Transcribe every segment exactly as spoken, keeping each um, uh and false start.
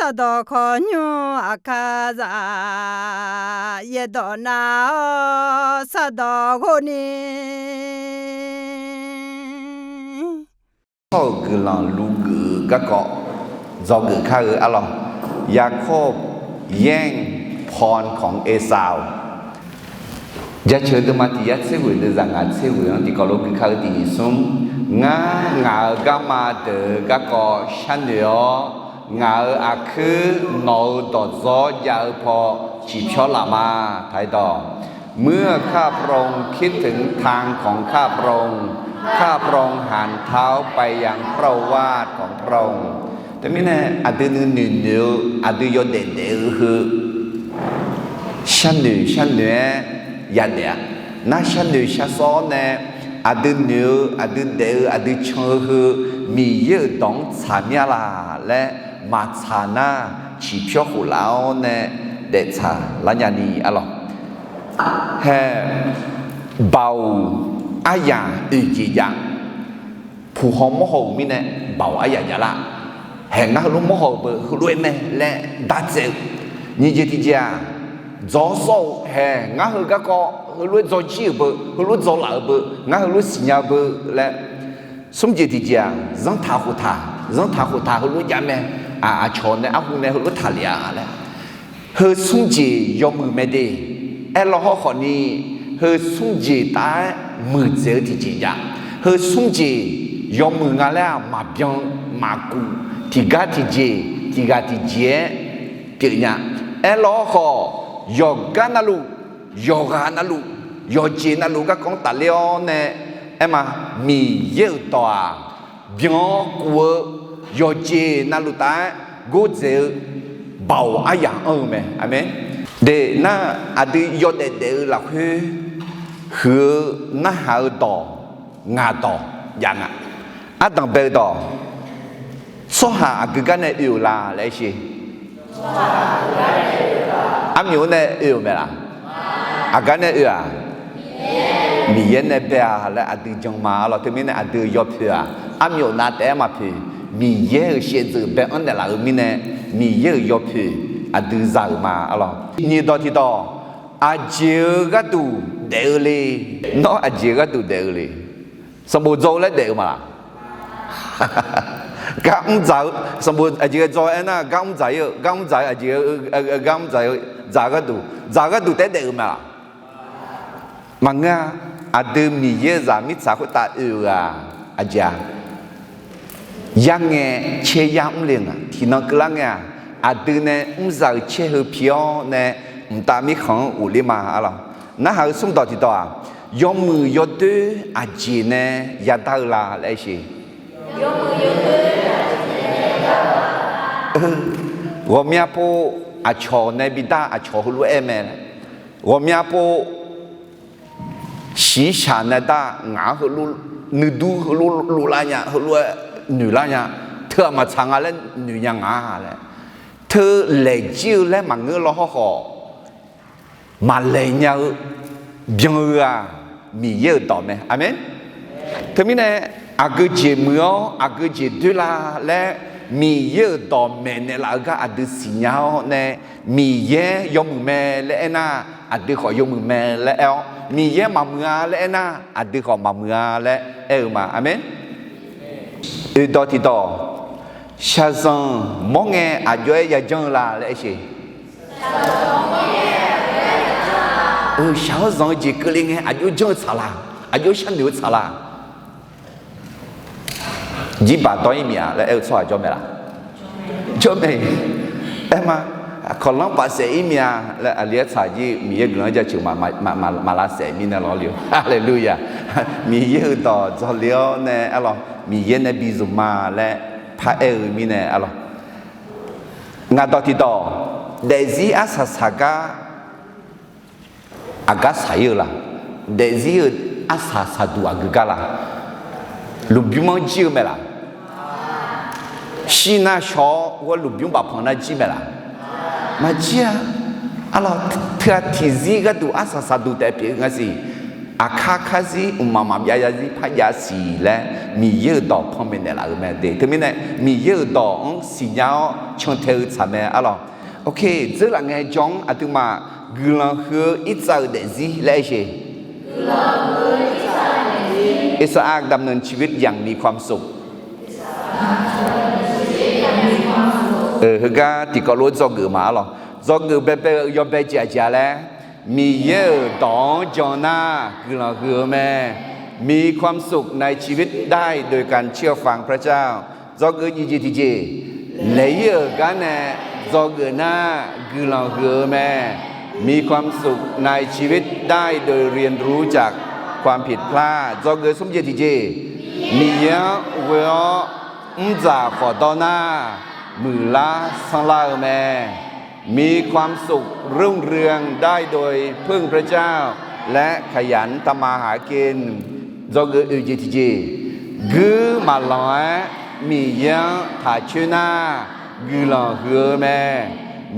Sardawq khawqnymr aqkar zaq, yaerdawq nav-awr sardawq ghov ni. Tsawrhaq-euq guiqlanq lugeuf-eu garkawv dzawgeuf kar-eu arlawq. ยาโคบแย่งพรของเอซาว Jaceuq deuvma tiq yar tser ghoeq deuv zaq ngaq tser ghoeq-anr tiqkawv lof gui kar-eu tiq nyiq smr. Ngar ngaq-euq garma deuq-eu garkawv sharnoeq-awr, ngaq-euq aqkuir nawq-euq dawqdzawr jav-eu paw ciqpyawr laf ma. Taqdawq, เมื่อข้าพระองค์คิดถึงทางของข้าพระองค์ ข้าพระองค์หันเท้าไปยังพระโอวาทของพระองค์ Teumirnae aqdui nuinoeq-eu, aqdui yawdaef daef-eu heu sharnoeq sharnoeq-aer yadaef-a. Nar sharnoeq sharsawr-awr nae aqdui noeq-eu, aqdui daef-eu, aqdui can-eu heu Miqyaer-euq dawq-anr tsaq mir-a laq laer maqtsaq nar, ciqpyawr khof laf-awr nae daeftsaq lar nya ni arlawq. Hae, baoq aryaq oeq jeq jav. Puq haw mawr haw-euq mirnae baoq aryaq jav lar. Hae, ngar heulof mawr haw-euq beu heulof-aer mae laer dartsaev-eu. Nyiq jeq tiq jeq-aq, dzaw sawr-eu, hae, ngar heu garkawv heulof-aer dzaw jir-euq beu, heulof dzaw laf-euq beu, ngar heulof siqnya-eu beu laer. Smr jeq tiq jeq-aq, zanrtaq khoftaq, zanrtaq khoftaq heulof jav mae. Aqcawq nae arhu nae heulof taqlef-a laer. Heu smr jeq yawmuiq mae de. Aerlawr hawrkhawf ni, heu smr jeq taf-aer muiqdzaeq-eu tiqjeq jav. Heu smr jeq yawmuiq nga laer-aq maqbyan maqkuf, tiqgar tiqjeq, tiqghaq tiqjeq-aer pyeuf nya. Aerlawr hawrkhawf, yawqgar navluf, yawqghaq navluf, yawqjeq navluf garkawv-anr tafler-awr nae, aer ma, Miqyaer-euq dawq-aq, byan-awr kuf-eu yawqjeq navluf taf-aer gordzaeq-eu baoq aryaq anr-eu mae. Aqmeq. De nar, aqdui yawdaef daef-eu lafkhoer huiq-eu narhaq-eu dawq, ngaq dawq jav nga. Ardanq bae-eu dawq, tsawrhaq aqgeu gar nae oe-euq la laer sher. Armyawf-anr nae oe-euq mae laf? Aqgar nae oe-aq? Miqyaer nae bae-a laer aqdui jan ma arlawq. Teumirnae aqdui yawpoeq-aq, armyawf nav taef-aer maqpoeq. Miqyaer-euq shaevdzeuf bae-anr naeqlaf-euq mirnae, Miqyaer-euq yawpoeq aqdui za-euq ma arlawq. Nyiq dawq tiq dawq, aqjeq-eu gharduq daef-eu le. Nawr aqjeq-eu gharduq daef-eu le. Sanqbof dzaw-eu laer daef-eu ma laf? Gar mr dzaq-eu, sanqbof aqjeq ghae dzaw aernar, gar mr dzaq-ir-eu, gar mr dzaq-eu aqjeq, gar mr dzaq-eu, dzaq-eu gharduq, dzaq-eu gharduq taef-aer daef-eu ma laf? Maqngeur-a. Aqdui Miqyaer-euq zaq mirtsaq khoertav oe-euq-aq, aqjeq-a, yarngae caer yar mr le nga. Tiqnan keuvlar ngae-aq, aqdui nae mr za-euq caer heu pi-awr nae mqtav mirkhanq-anr ghofler ma arlawq. Narhaq-eu smr dawq tiq dawq-aq, yawmuiq yawdoer aqjeq nae yadar-eu la laer sher. Ghawqmya pov aqcawq nae bidar aqcawq heulof-aer mae. Ghawqmya pov shiqshaq nae dar ngaq-anr heulof nuidur heulof loflar nya, heulof-aer noeqlar nya, teu-aq maqtsaq nga laer noeq nya nga laer. Teu laeq jir-eu laer maqngeur law hawrkhawf, maqlaeq nya-eu byan-eu-aq, Miqyaer-euq dawq mae. Aqmeq. Teumirnae, aqgeu jeq muiq-awr aqgeu jeq doer la laer Miqyaer-euq dawq maeqnaeq laf-eu gar aqdui siqnya-awr nae, Miqyaer yawmuiq mae laer aernar, aqdui khawf yawmuiq mae laer aer-awr, Miqyaer maqmuiq-a laer aernar, aqdui khawf maqmuiq-a laer aer-eu ma. Aqmeq. Oeqdawq tiqdawq, shaqzanq mawr ngae aqjox-aer yajanr-eu la laer aer sher. Shaq-awr zanq-eu jeq keuvle ngae aqjox janr-eu tsaq la? Aqjox sharnoeq-eu tsaq la? Jirbaq dawr-ir miq-a laer aer-eu tsawrhaq jawr mae laf? Jawr mae. Aer ma, kawqlanr bafsaef-ir miq-a laer aqli-aer tsaq jir Miqyaer guiqlanq-anr jaceuq maqlavsaef mirnae lawr le-eu. Haleluya. Miqyaer-euq dawq dzawle-awr nae arlawq, Miqyaer nae bi zmq ma laer paraer-eu mirnae arlawq. Ngaq dawq tiqdawq, daefzir arsaq saqgar aqgar saq-ir-eu la? Daefzir-euq arsaq saqduq aqgeu gar la? Lmqbymr-anr jir-eu mae laf? Shir nar shaw-awr ghawr lmqbymr bafpanq nar jir mae laf? Maqjir-a. Arlawq, teu-aq tiqzir gharduq arsaq saqduq taef pyeuf-eu nga siq. Aqkar karzir mqmaq maqbyav zarzir par jav siq laer Miqyaer-euq dawq panmaeq naeqlaf-euq mae de. Teumirnae Miqyaer-euq dawq-anr siqnya-awr cantae-eu tsaq mae arlawq. Ok, dzeurlaf ngae jan-anr aqduimaf guiqlanq huiq-eu Irsaq-euq daefzir laer aer sheq. Irsaq-a ดำเนินชีวิตอย่างมีความสุข Heugar tiqkawv lof-aer dzawgeuf ma arlawq. Dzawgeuf baebae-eu yawbae jeq aqjeq-a laer, Miqyaer-euq dawq-anr jan nar guiqlanq huiq-eu mae. มีความสุขในชีวิตได้โดยการเชื่อฟังพระเจ้า Dzawgeuf nyiq jeq tiqjeq, laeq-ir-euq gar nae dzawgeuf nar guiqlanq huiq-eu mae. มีความสุขในชีวิตได้โดยเรียนรู้จากความผิดพลาด Dzawgeuf smr jeq tiqjeq, Miqyaer-anr ghoe-awr mrdzaq khawf dawr nar muiqlar sanrlar-eu mae. มีความสุขรุ่งเรืองได้โดยพึ่งพระเจ้า และขยันทำมาหากิน Dzawgeuf oeq jeq tiqjeq, guir maqlanq-aer Miqyaer-anr taq coer nar guiqlanq huiq-eu mae.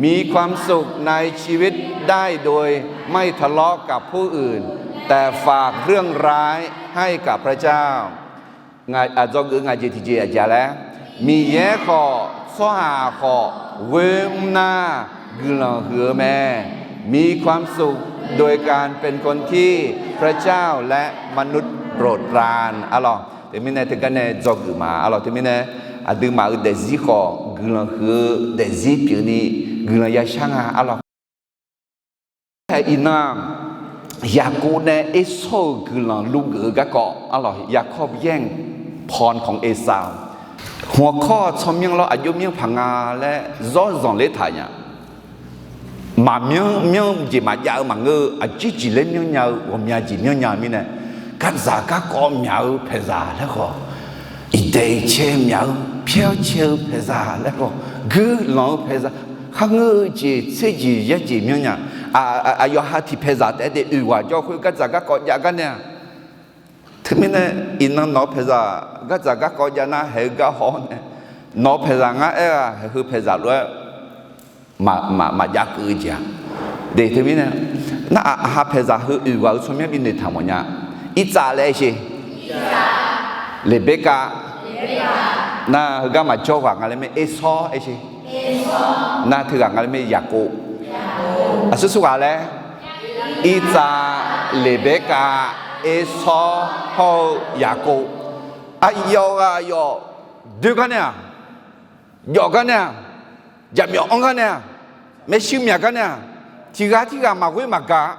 มีความสุขในชีวิตได้โดยไม่ทะเลาะกับผู้อื่น แต่ฝากเรื่องร้ายให้กับพระเจ้า Dzawgeuf ngaq jeq tiqjeq aqjeq laer, Miqyaer khawf tsawrhaq khawf ghoer mr nar guiqlanq huiq-eu mae. มีความสุขโดยการเป็นคนที่พระเจ้าและมนุษย์โปรดปราน arlawq. Teumirnae teugar nae dzawgeuf ma arlawq. Teumirnae aqduimaf-euq daefzir khawf guiqlanq huiq-eu daefzir pyeufni guiqlanq yashar nga arlawq. Iqnan Yaqkov nae Ersawr-euq guiqlanq luvgeuf-eu garkawv arlawq, ยาโคบแย่งพรของเอซาว Hmq-awr kawr-eu tsawrmyanr lawr aqjox myanr paq nga laer zawr zanqler taq nya. Maqmyanr myanr jeq maqjav-eu maqngeur-eu aqjir jeq laer myanr nya-eu ghawqmya jeq myanr nya-eu mirnae, gardzaq garkawv myaq-eu paeqzaq laer khawf, iqdaeq iqcae myaq-eu pyaer-awr cae-eu paeqzaq laer khawf, guiqlanq-eu paeqzaq, kharngeur-eu jeq tser jeq yar jeq myanr nya. Aqyawf ha tiq paeqzaq taef-aer de oeq ghaq jawr khoer gardzaq garkawv jav gar nae-aq, teumirnae iqnan nawq-eu paeqzaq gardzaq garkawv jav nar haeq-eu gar haw-awr nae, nawq-eu paeqzaq ngar aer-aq haeq heu paeqzaq lof-aer maqjav keuv-eu jeq-aq. De teumirnae, nar aqha paeqzaq heu oeq ghaq-eu tsawrmyanr binoeq taq mawf nya. Irtsav laer aer sheq. Leqberkav. Nar heugar maqjawr ghaq nga laer mae Ersawr aer sheq. Nar teughaq nga laer mae Yaqkov. Aqsur sur ghaq laer, Irtsav, Leqberkav, Ersawr hawr-eu Yaqkov. Aqyawf ghaq yawf doer gar nae-aq, jawf gar nae-aq, jaqmyawf anr gar nae-aq, maershuir myaq gar nae-aq, tiq ghaq tirghaq maqghoer maqgaq,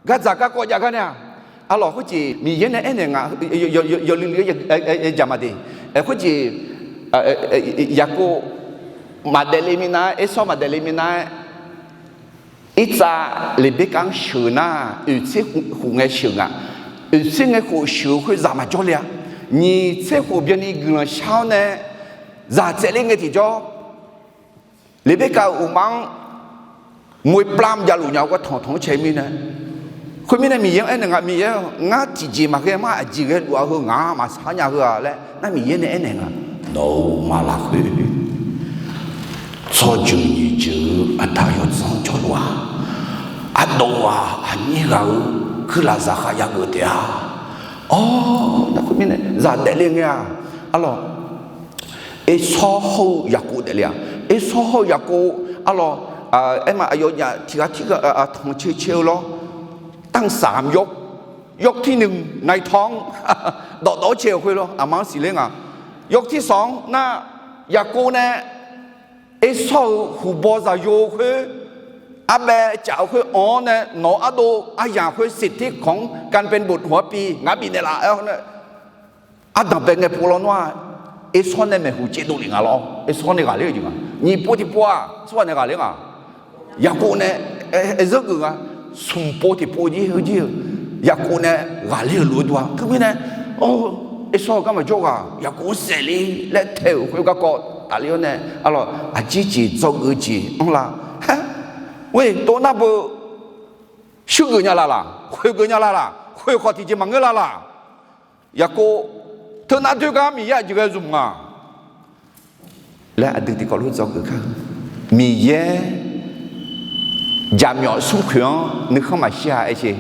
gardzaq garkawv jav gar nae-aq, arlawq khoerjeq Miqyaer nae aernaeq nga, yawluiv luiv-aer jaq ma de. Khoerjeq Yaqkov maqdaef le minav-aer, Ersawr maqdaef le minav-aer, Irtsav Leqberkav-anr sheuq nar, oeq tser khof ngae sheuq nga. Oeq tser ngae khof sheuq-eu khoer zaq maqjawr le-a. Nyiq tser khof byanni guiqlanq shar-awr nae zaq tsaevler ngae tiqjawr, Leqberkav-euq uqma-anr moeqplam javluf nya-eu gar tanqtanq-anr cae mirnae, khoermirnae Miqyaer-anr aernaeq nga, Miqyaer-aq, ngar tiqjeq maqghae mar aqjeq ghae luf-a heu ngaq-anr maqsar nya heu-a laer nar Miqyaer nae aernaeq nga. Nawq-euq uqma lafkhoer tsawrjeuq nyiq jeuq-eu aqda yawdzanr jawrluf-aq, ardov-aq aqnyir ghaq-eu kuirlaf zaqkhav yageuf taef-a. Awr, nar khoermirnae zaq daefle ngae-aq, arlawq, Ersawr hawr-eu Yaqkov daefle-aq. Ersawr hawr-eu Yaqkov, arlawq, aerma aqyawfnyaf tiq ghaq tirghaq tanqcae cae-eu lawr, ตั้งสามยก ยกที่หนึ่ง naqtawr-anr dawqdawq-awr cae-euq khoer lawr aqma-anr siqler nga. ยกที่สอง nar, Yaqkov nae Ersawr-euq huqbaw zaqyo-eu khoer, arbaev caf-eu khoer anq-awr nae nawq-eu ardov aryamq khoer สิทธิของการเป็นบุตรหัวปี ngar bifnaeq laf-aer-awr nae, ardanq bae ngae pov lawnmr-aq, Ersawr nae maeqhu caevdov lef nga lawr. Ersawr nae ghaqler-eu jeq nga. Nyiq pov tiqpov-aq tsawrhaq nae ghaqler nga. Yaqkov nae aer zeur geuf nga. Smq pov tiqpov jir-eu jir-eu, Yaqkov nae ghaqler-euq lof-eu dur-a. Teumirnae, Ersawr-eu garma jawr ghaq Yaqkov-anr saefle laer tae-euq khoer garkawv tafler-awr nae, arlawq, aqjir jeq dzawgeuf jeq anrlar. Aer, tov nar beu shuirgeuf nya la laq, khoeqgeuf nya la laq, khoeq khawf tiqjeq maqngeur la laq. Yaqkov, teunav doer gar Miqyaer aqjeq ghae zmq nga laer aqdui tiqkawv lof dzawgeuf kar-eu. Miqyaer jaqmyawf smrkhoeq-anr nuikhanr maqshir-a aer sheq.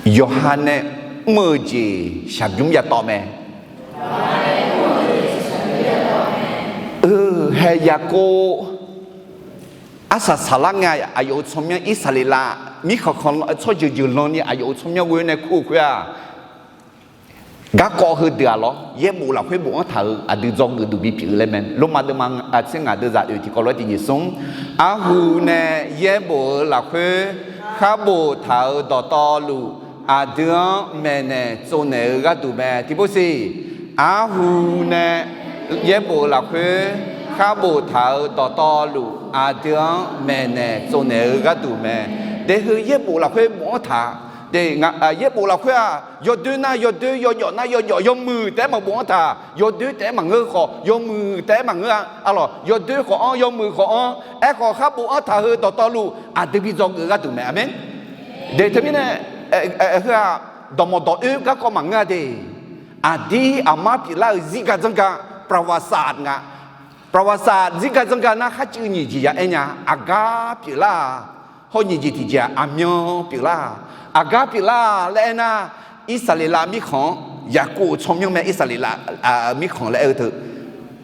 Yawqha nae mr-eu jeq shaqbymr yatawv mae. Hae, Yaqkov arsaq saqlar ngae, aqyawf-euq tsawrmyanr Irsaqleqlav mirkhanq khanq tsawrjeuq jeuq lanni aqyawf-euq tsawrmyanr ghoe nae kur-eu khoer-aq, garkawv heudeuq-aq lawr, yaerbof lafkhoer boftaq-euq aqdui dzawgeuf duq bipyeuf-eu laer mae. Lormav deuvma tser ngaq deuvzaq oeq tiqkawv lof-aer tiqnyif smr. Arhu nae yaerbof-eu lafkhoer khar boftaq-euq dawqtawvluf, aqdui-anr maeqnaeq tsovnaeq-eu gharduq mae. Tiqpov siq, arhu nae yaerbof-eu lafkhoer khar boftaq-euq dawqtawvluf, aqdui-anr maeqnaeq tsovnaeq-eu gharduq mae. Daefheu yaerbof lafkhoer bofanr taq. Yaerbof lafkhoer-aq, yawdoer nar yawdoer, yawjawf nar yawjawf, yawmuiq taef-aer maqbofanr taq, yawdoer taef-aer maqngeur khawf, yawmuiq taef-aer maqngeur-a. Arlawq, yawdoer khawf-anr, yawmuiq khawf-anr, aerkhawf khar bofanr taq heu dawqtawvluf aqdui bi dzawgeuf-eu gharduq mae. Aqmeq. Dae teumirnae, heu-aq, dawqmawq dawq oer garkawv maqngeur-a de. Aqdir aqmar pyeuflar-euq zirga dzanrga, ประวัติศาสตร์ nga. ประวัติศาสตร์ zirga dzanrga nar kharcuiv nyiq jeq ya aer nya. Aqgar pyeuflar-aq, hawr nyiq jeq tiqjeq-aq, aqmyan pyeuflar-aq. Aqgar pyeuflar-aq laer aernar, Irsaqleqlav mirkhanq-anr, Yaqkov-euq tsawrmyanr mae, Irsaqleqlav mirkhanq laer aer-eu teu,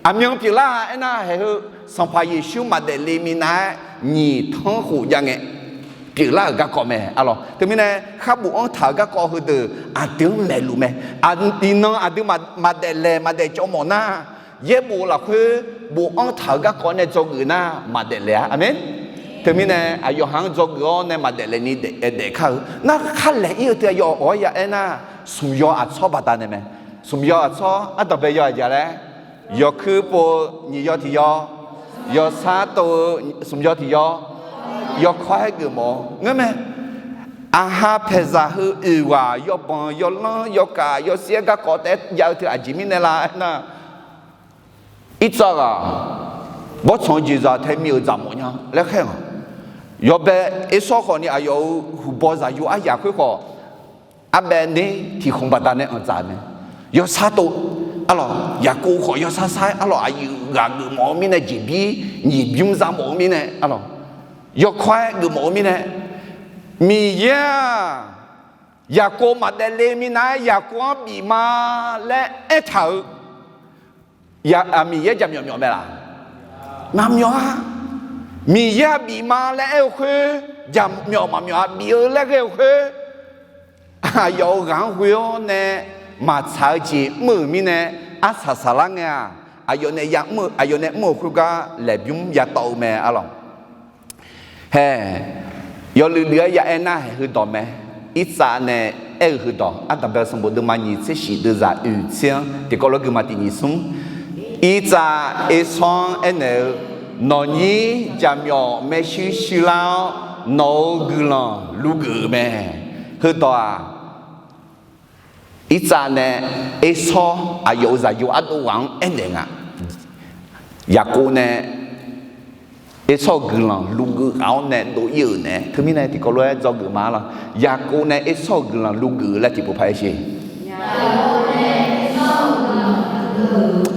aqmyan pyeuflar-aq aernar, haeq heu Sanqpaq Yeqsur maqdaef le minav-aer nyiq tanr khof jav ngae pyeuflar-euq garkawv mae. Arlawq, teumirnae khar bofanr taq-euq garkawv heudeuq aqdui-anr maeqluf mae. Iqnan aqdui maqdaef laeq maqdaef cawv mawf nar, yaerbof lafkhoer bofanr taq-euq garkawv nae dzawgeuf nar maqdaef laeq-a. Aqmeq. Teumirnae aqyawf ha-anr dzawgeuf-awr nae maqdaef laeq ni daef kar-eu nar, khar laeq ir-eu teu aqyawf awq-aer ya aernar, smq yaw aqtsawr baqdanae mae. Smq yaw aqtsawr ardanqbae yaw aqjeq laer, yawkuir pov-eu nyiq yaw tiq yaw, yawsar tov-eu smq yaw tiq yaw, yawkawr-aer geufmawf-eu ngeurmae. Aqha paeqzaq heu oeq ghaq yawbanq yawlanr yawkaf yawsir-aer garkawv taef-aer jav-eu teu aqjeq mirnae la aernar, Irtsav ghaq bawrtsanq-eu jeqzaq tae mir-euq dzaq mawf nya laer khaer-anr, yawbae Ersawr khawfni aqyawf-euq huqbaw zaqyo aryaq khoer khawf, arbaev ner tiq khmq baqdanae anqdzaq mae. Yawsar tov, arlawq, Yaqkov khawf yawsar sar-aer arlawq, aqyuif ghaq geufmawf-eu mirnae, jeqbir nyiq bymr za mawf-eu mirnae arlawq, yawkawr-aer geufmawf-eu mirnae, Miqyaer-aq Yaqkov maqdaef le minav-aer Yaqkov-anr bif ma laer aertaq-euq Miqyaer jaqmyawf myawf mae laq? Maqmyawf-a. Miqyaer-aq bif ma laer aer-eu khoer, jaqmyawf maqmyawf-a, bif-eu laer ghae-eu khoer, aqyawf-euq ghaq-anr ghoe-awr nae maqtsaq-eu jeq mr-euq mirnae, arsaq saqlar ngae-aq, aqyawf nae ya mr-eu, aqyawf nae mr-euq khoergar laeqbymr yatawv-eu mae arlawq. Hae, yawluiv luiv-aer ya aer nar haeq heudawq mae. Irtsav nae aer-eu heudawq, ardanqbae-eu sanqbof deuvma nyiq tser shif deuvzaq oeq tser-anr tiqkawv lof-aer geufma tiq nyiq smr. Irtsav Ersawr-anr aernaeq-eu, Nawqnyir jaqmyawf maershuir shuirlar-awr, nawq-euq guiqlanq luv geuf-euq mae. Heudawq-aq, Irtsav nae Ersawr aqyawf-euq zaqyo ardov ghaq-anr aernaeq nga. Yaqkov nae Ersawr-euq guiqlanq luv geuf ghaq-awr nae dov ir-euq naeq-aer teumirnae tiqkawv lof-aer dzawgeuf ma lawq. Yaqkov nae Ersawr-euq guiqlanq luv geuf-eu laer tiqpov paq-aer sher.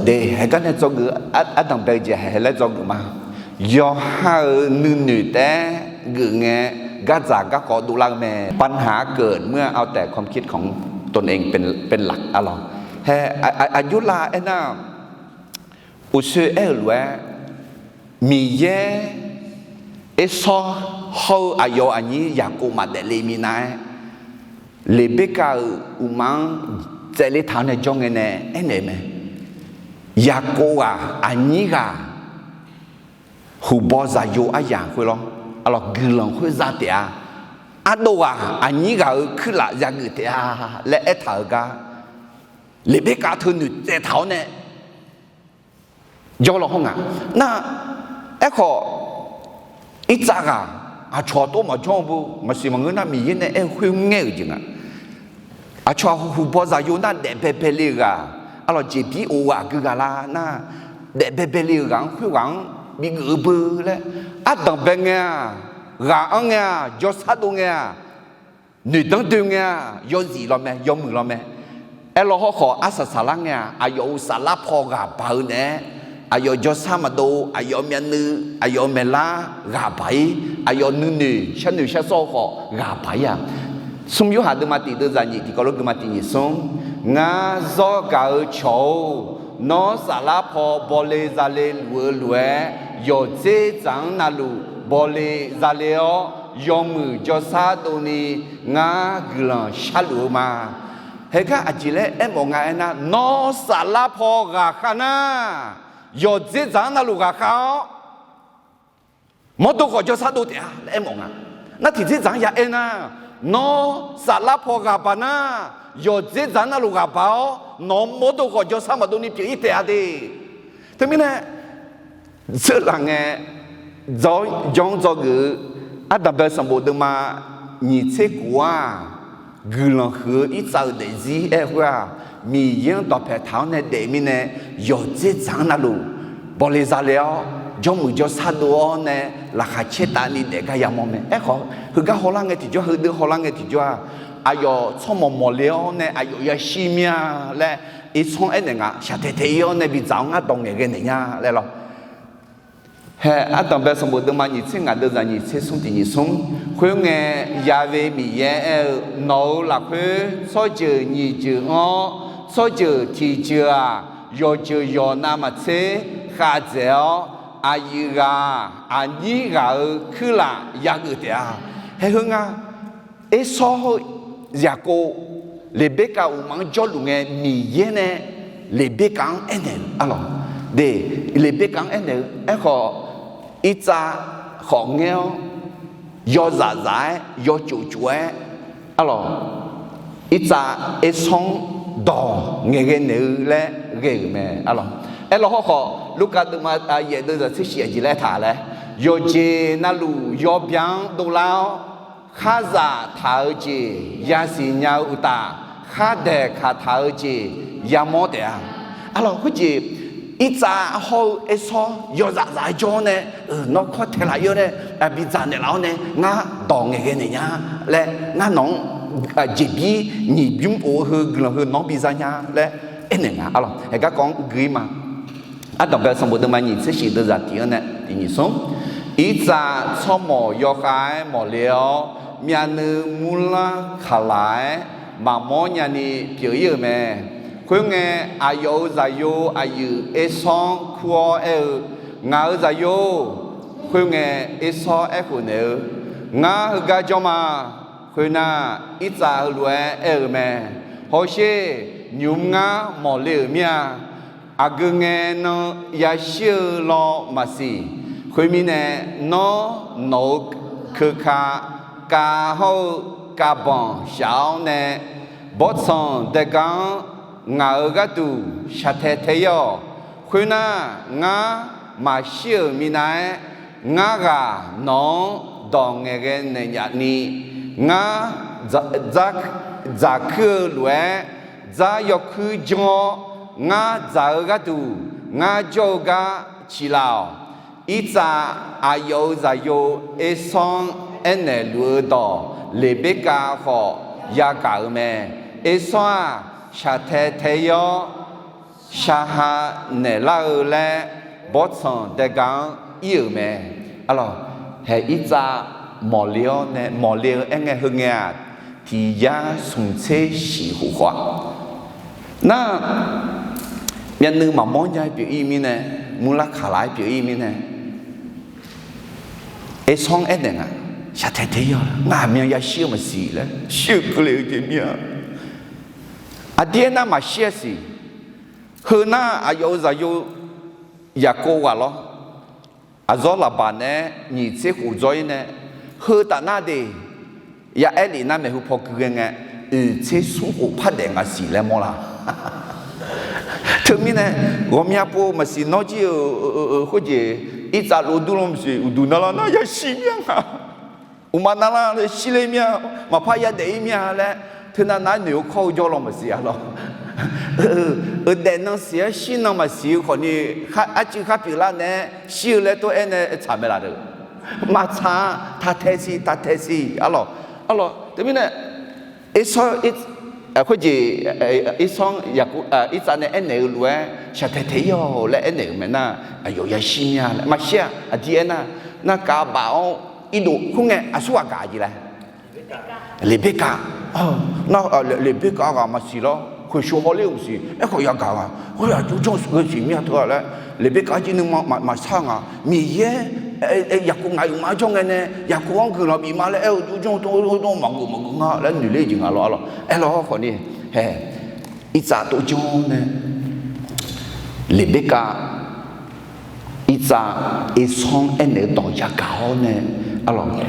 De, haeq gar nae dzawgeuf, ardanqbae-eu jeq haeq haeq laer dzawgeuf ma. Yawqha-euq nuinoeq taef-aer geuf ngae, gardzaq garkawv dovlar-eu mae. ปัญหาเกิดเมื่อเอาแต่ความคิดของตนเองเป็นเป็นหลัก arlawq. Hae, aqjox lav aernar, uqshoe aer-euq lof-aer, Miqyaer Ersawr hawr-eu aqyawf aqnyir Yaqkov maqdaef le minav-aer, Leqberkav-euq uqma-anr tsaevler taq-awr nae jawr ngae nae aernaeq-eu mae. Yaqkov ghaq aqnyir ghaq huqbaw zaqyo aryaq khoer lawr, arlawq, guiqlanq khoer za taef-a. Ardov ghaq aqnyir ghaq-euq kuirlaf yageuf taef-a laer aertaq-euq gar, Leqberkav teu noeqtsaev taq-awr nae jawr law hawr nga. Nar, aerkhawf, Irtsav ghaq aqcawq tov maqjawr-eu bu maqsiq maqngeur nar, Miqyaer nae aer-eu khoer ngaer-euq jeq nga. Aqcawq huqbaw zaqyo nar daef baebae le-euq ghaq, arlawq, jeqbir of ghaq gui ghaq la nar, daef baebae le-euq ghaq-anr khoerghaq-anr bigeuf-eu beu laer, ardanqbae ngae-aq, ghaq-anr ngae-aq, jawrsar dov ngae-aq, noeqdanr doe ngae-aq, yawzif law mae, yawmuiq law mae. Aerlaw hawrkhawf arsaq saqlar ngae-aq, aqyawf-euq saflar paw ghaq baq-eu naeq-aer, aqyawf jawrsar maqdov, aqyawf myavnuiv, aqyawf maeqlar ghaq baq-ir, aqyawf nuinoeq sharnoeq sharsawr-eu khawf ghaq baq-ir-aq, Smr Yorhaq deuvma tiq deuvzaq nyiq tiqkawv lof geuvma tiq nyiq smr. Ngar zawr gaq-eu cawq-or, nawr saflar paw bawle zale luf-eu lof-aer, yawqdzer dzaq-anr navluf bawle zale-awr, yawmuiq jawrshar dovni ngar guiqlanq sharluf-eu ma. Heugar aqjeq laer aermawf nga aernar, nawr saflar paw ghaqkhav nar, yawqdzer dzaq-anr navluf ghaqkhav-awr, mawrdo khawf jawrshar dov taef-a laer aermawf nga. Nar tiqdzer dzaq-anr ya aernar, nawr saflar paw ghaq baq nar, yawqdzer dzaq-anr navluf ghaq baq-awr, nawq-anr mawrdo khawf jawrshar maqdov ni pyeuf-ir taef-a de. Teumirnae, seurlaf ngae, jawr-anr dzawgeuf-eu ardanqbae sanqbof deuvma nyiq tser khof-aq, guiqlanq huiq-eu irtsav-euq daefzir aer-eu khoer-aq, Miqyaer-anr dawqpae taq-awr nae daef mirnae, yawqdzer dzaq-anr navluf bawle zale-awr, jawrmuiq jawrshar dov-awr nae laqkhaq caer tavni daef gar yamawr mae. Aerkhawf, heugar hawlar ngae tiqjawr, heudeuq hawlar ngae tiqjawr-aq, aqyawf tsawrmawq mawqle-awr nae aqyawf yashir mir-a laer, irsanr aernaeq nga, shaqtaeq taeq-ir-awr nae bidzaq-awr ngar dawq ngaeqghae naeq nya laer lawr. Hae, ardanqbae sanqbof deuvma nyiq tser ngaq deuvzaq nyiq tser smr tiq nyiq smr. Khoerngae, yave Miqyaer aer-eu, nawq-euq lafkhoer tsawrjeuq nyiq jeuq anr-awr, tsawrjeuq tiq jeuq-aq, yawqjeuq yawqnav maqtser khavdzaeq-awr, aqyuif ghaq aqnyir ghaq-euq kuirlaf yageuf taef-a. Hae, heu nga, Ersawr heu Yaqkov Leqberkav uqmaf-anr jawrluf ngae, Miqyaer nae Leqberkav-anr aernaeq-eu arlawq. De, Leqberkav-anr aernaeq-eu aerkhawf, irtsav khawf ngaer-awr, yawzaf zaf-aer yawcof cof-aer arlawq, irtsav Ersawr-anr dawq ngaeqghae naeq-eu laer ghae-euq mae arlawq. Aerlawq hawrkhawf, Lurkaf deuvma yaef deuvzaq tser shif aqjeq laer taq laer, yawqjeq navluf yawbya-anr dovlar-awr, khar zaf taq-eu jeq yasiq nya-eu uqtaf, khar daeqkaq taq-eu jeq yamawr taef-a. Arlawq, khoerjeq irtsav hawr-eu Ersawr yawzaf zaf-aer jawr-awr nae, nawr kawr taeq laf-ir-awr nae, bidzaq naeqlaf-awr nae ngar dawq ngaeqghae naeq nya laer, ngar nawq-anr jeqbir nyiq bymr of-eu heu guiqlanq heu nawq-anr biza nya laer aernaeq nga arlawq. Hae, garkawv-anr gui-ir ma. Ardanqbae sanqbof deuvma nyiq tser shif deuvzaq tiq-anr nae tiq nyiq smr. Irtsav tsawrmawq yawkhav-aer mawqle-awr, myavnuiv murlar kaqlaq-aer maqmawr nyani pyeuf-ir-euq mae. Khoerngae, aqyawf-euq zaqyo aqyuif Ersawr-anr kur-awr aer-eu, Ngaq-euq zaqyo-or, khoerngae Ersawr aerkhof naeq-eu, Ngar heugar jawr ma. Khoernar, irtsav heulof-aer aer-eu mae. Hawsher, nymq-mr ngar mawqle-euq mir-a. Aqgeu ngae nan yashir-eu law maqsiq. Khoermirnae, nawr nawq-euq keuka kav hawr-eu kav banq shaf-awr nae, bawrtsanq daega-anr ngaq-euq gharduq shaqtae tae-ir-awq. Khoernar, ngar maqshir-euq minav-aer, ngar ghaq nawq-anr dawq ngaeqghae naeq nyaf ni, ngar dzaq kuir-eu lof-aer, dzar yawkuir janr-awr, ngar dzaq-eu gharduq ngar jawr-eu gar ciqlaf-awq. Irtsav aqyawf-euq zaqyo Ersawr-anr aernaeq luf-eu dawq Leqberkav khawf yagaq-euq mae. Ersawr-aq, shaqtae tae-ir-awr, shaqha naeqlar-eu laer bawrtsanq daega-anr ir-euq mae. Arlawq, hae irtsav mawqle-awr nae mawqle-eu aerngae heu ngae-aq, tiq yar smq tser shif khof khawf-a. Nar, myavnuiv maqmawr nya-aer pyeuf-ir mirnae, murlar kaqlaq-aer pyeuf-ir mirnae, Ersawr-anr aernaeq nga, shaqtae tae-ir-awq, ngaq myan yashir-eu maqsiq laer shir-eu keuvle-eu jeq mir-a. Aqdir aernar maqshir-a siq. Heu nar aqyawf-euq zaqyo Yaqkov ghaq lawr. Aqzawr Laqbaq nae nyiq tser khof dzawr-ir nae, heu taf nar de, ya aer lef nar maeqhu paw gui ghae ngae, oeq tser smr khof par daef ngaq siq laer mawrlar. Teumirnae, ghawqmya pov maqsiq nawr jir-eu khoerjeq, irtsav lof dur lanr maqsiq uqduq narlar nar yashir mir-a nga. Uqmav narlar shir ler mir-a, maqpar yadaef-ir mir-a laer, teunav nav-aer noeq-eu kawr-eu jawr law maqsiq-a lawr. Euqdaef nan siq-aer shir nan maqsiq-eu khawfni, arcuiv khar pyeuflar nae-aer shir-eu laer tov-aer nae tsaq mae laf deuq. Maqtsaq-a, taq tae siq, taq tae siq arlawq. Arlawq, teumirnae, Ersawr, khoerjeq, Ersawr-anr Yaqkov, irtsav nae aernaeq-eu lof-aer shaqtae tae-ir-awq laer aernaeq-euq mae nar, aqyawf yashir mir-a laer maqshir-a. Aqdir aernar, narkav baf-awr irdov khoerngae aqsurghaq gaq jeq laer Leqbirkav, nar, Leqbirkav ghaq maqsiq lawr, khoeqsho hawler-euq maqsiq. Aerkhawf yagaq nga, khoer aqjox janr-eu siq mir-a teu-a laer, Leqbirkav jir nuima maqsar nga. Miqyaer, Yaqkov ngaq uiq ma jawr ngae nae, Yaqkov-anr guiqlanq bif ma laer aer-eu aqjox janr-eu tov-aer maqgeuf maqgeuf nga laer noeqler-eu jeq nga lawr, arlawq. Aerlawr khawf ni, hae, Irtsav tov janr nae, Leqbirkav, Irtsav, Ersawr-anr aernaeq-eu dawq yagaq-awr nae, arlawq,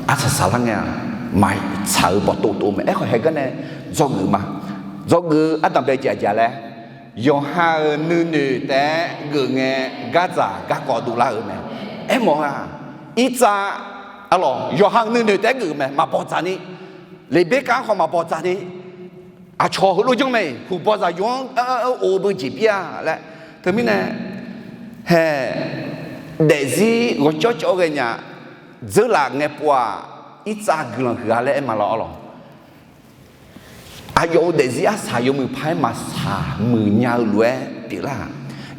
arsaq saqlar ngae-aq, maqtsaq-eu bawqtov tov mae. Aerkhawf haegar nae dzawgeuf ma. Dzawgeuf-eu ardanqbae jeq aqjeq laer, yawqha-euq nuinoeq taef-aer geuf ngae, gardzaq garkawv dovlar-eu mae. Aermawf-aq, Irtsav, arlawq, yawqha-euq nuinoeq taef-aer geuf mae, maqbawq dzaq ni. Leqbirkav-anr khawf maqbawq dzaq ni. Aqcawq heulof janr mae, huqbawq zaqyo-anr or-eu beu jeq bir-a laer. Teumirnae, hae, daefzir ghawqcawv cawv ghae nya, dzeurlaf ngae pov-aq, Irtsav guiqlanq huiq-a laer aer ma lawr, arlawq. Aqyawf-euq daefzir arsaq yawmuiq paq-aer maqsaq muiq nya-eu lof-aer pyeuflar-aq.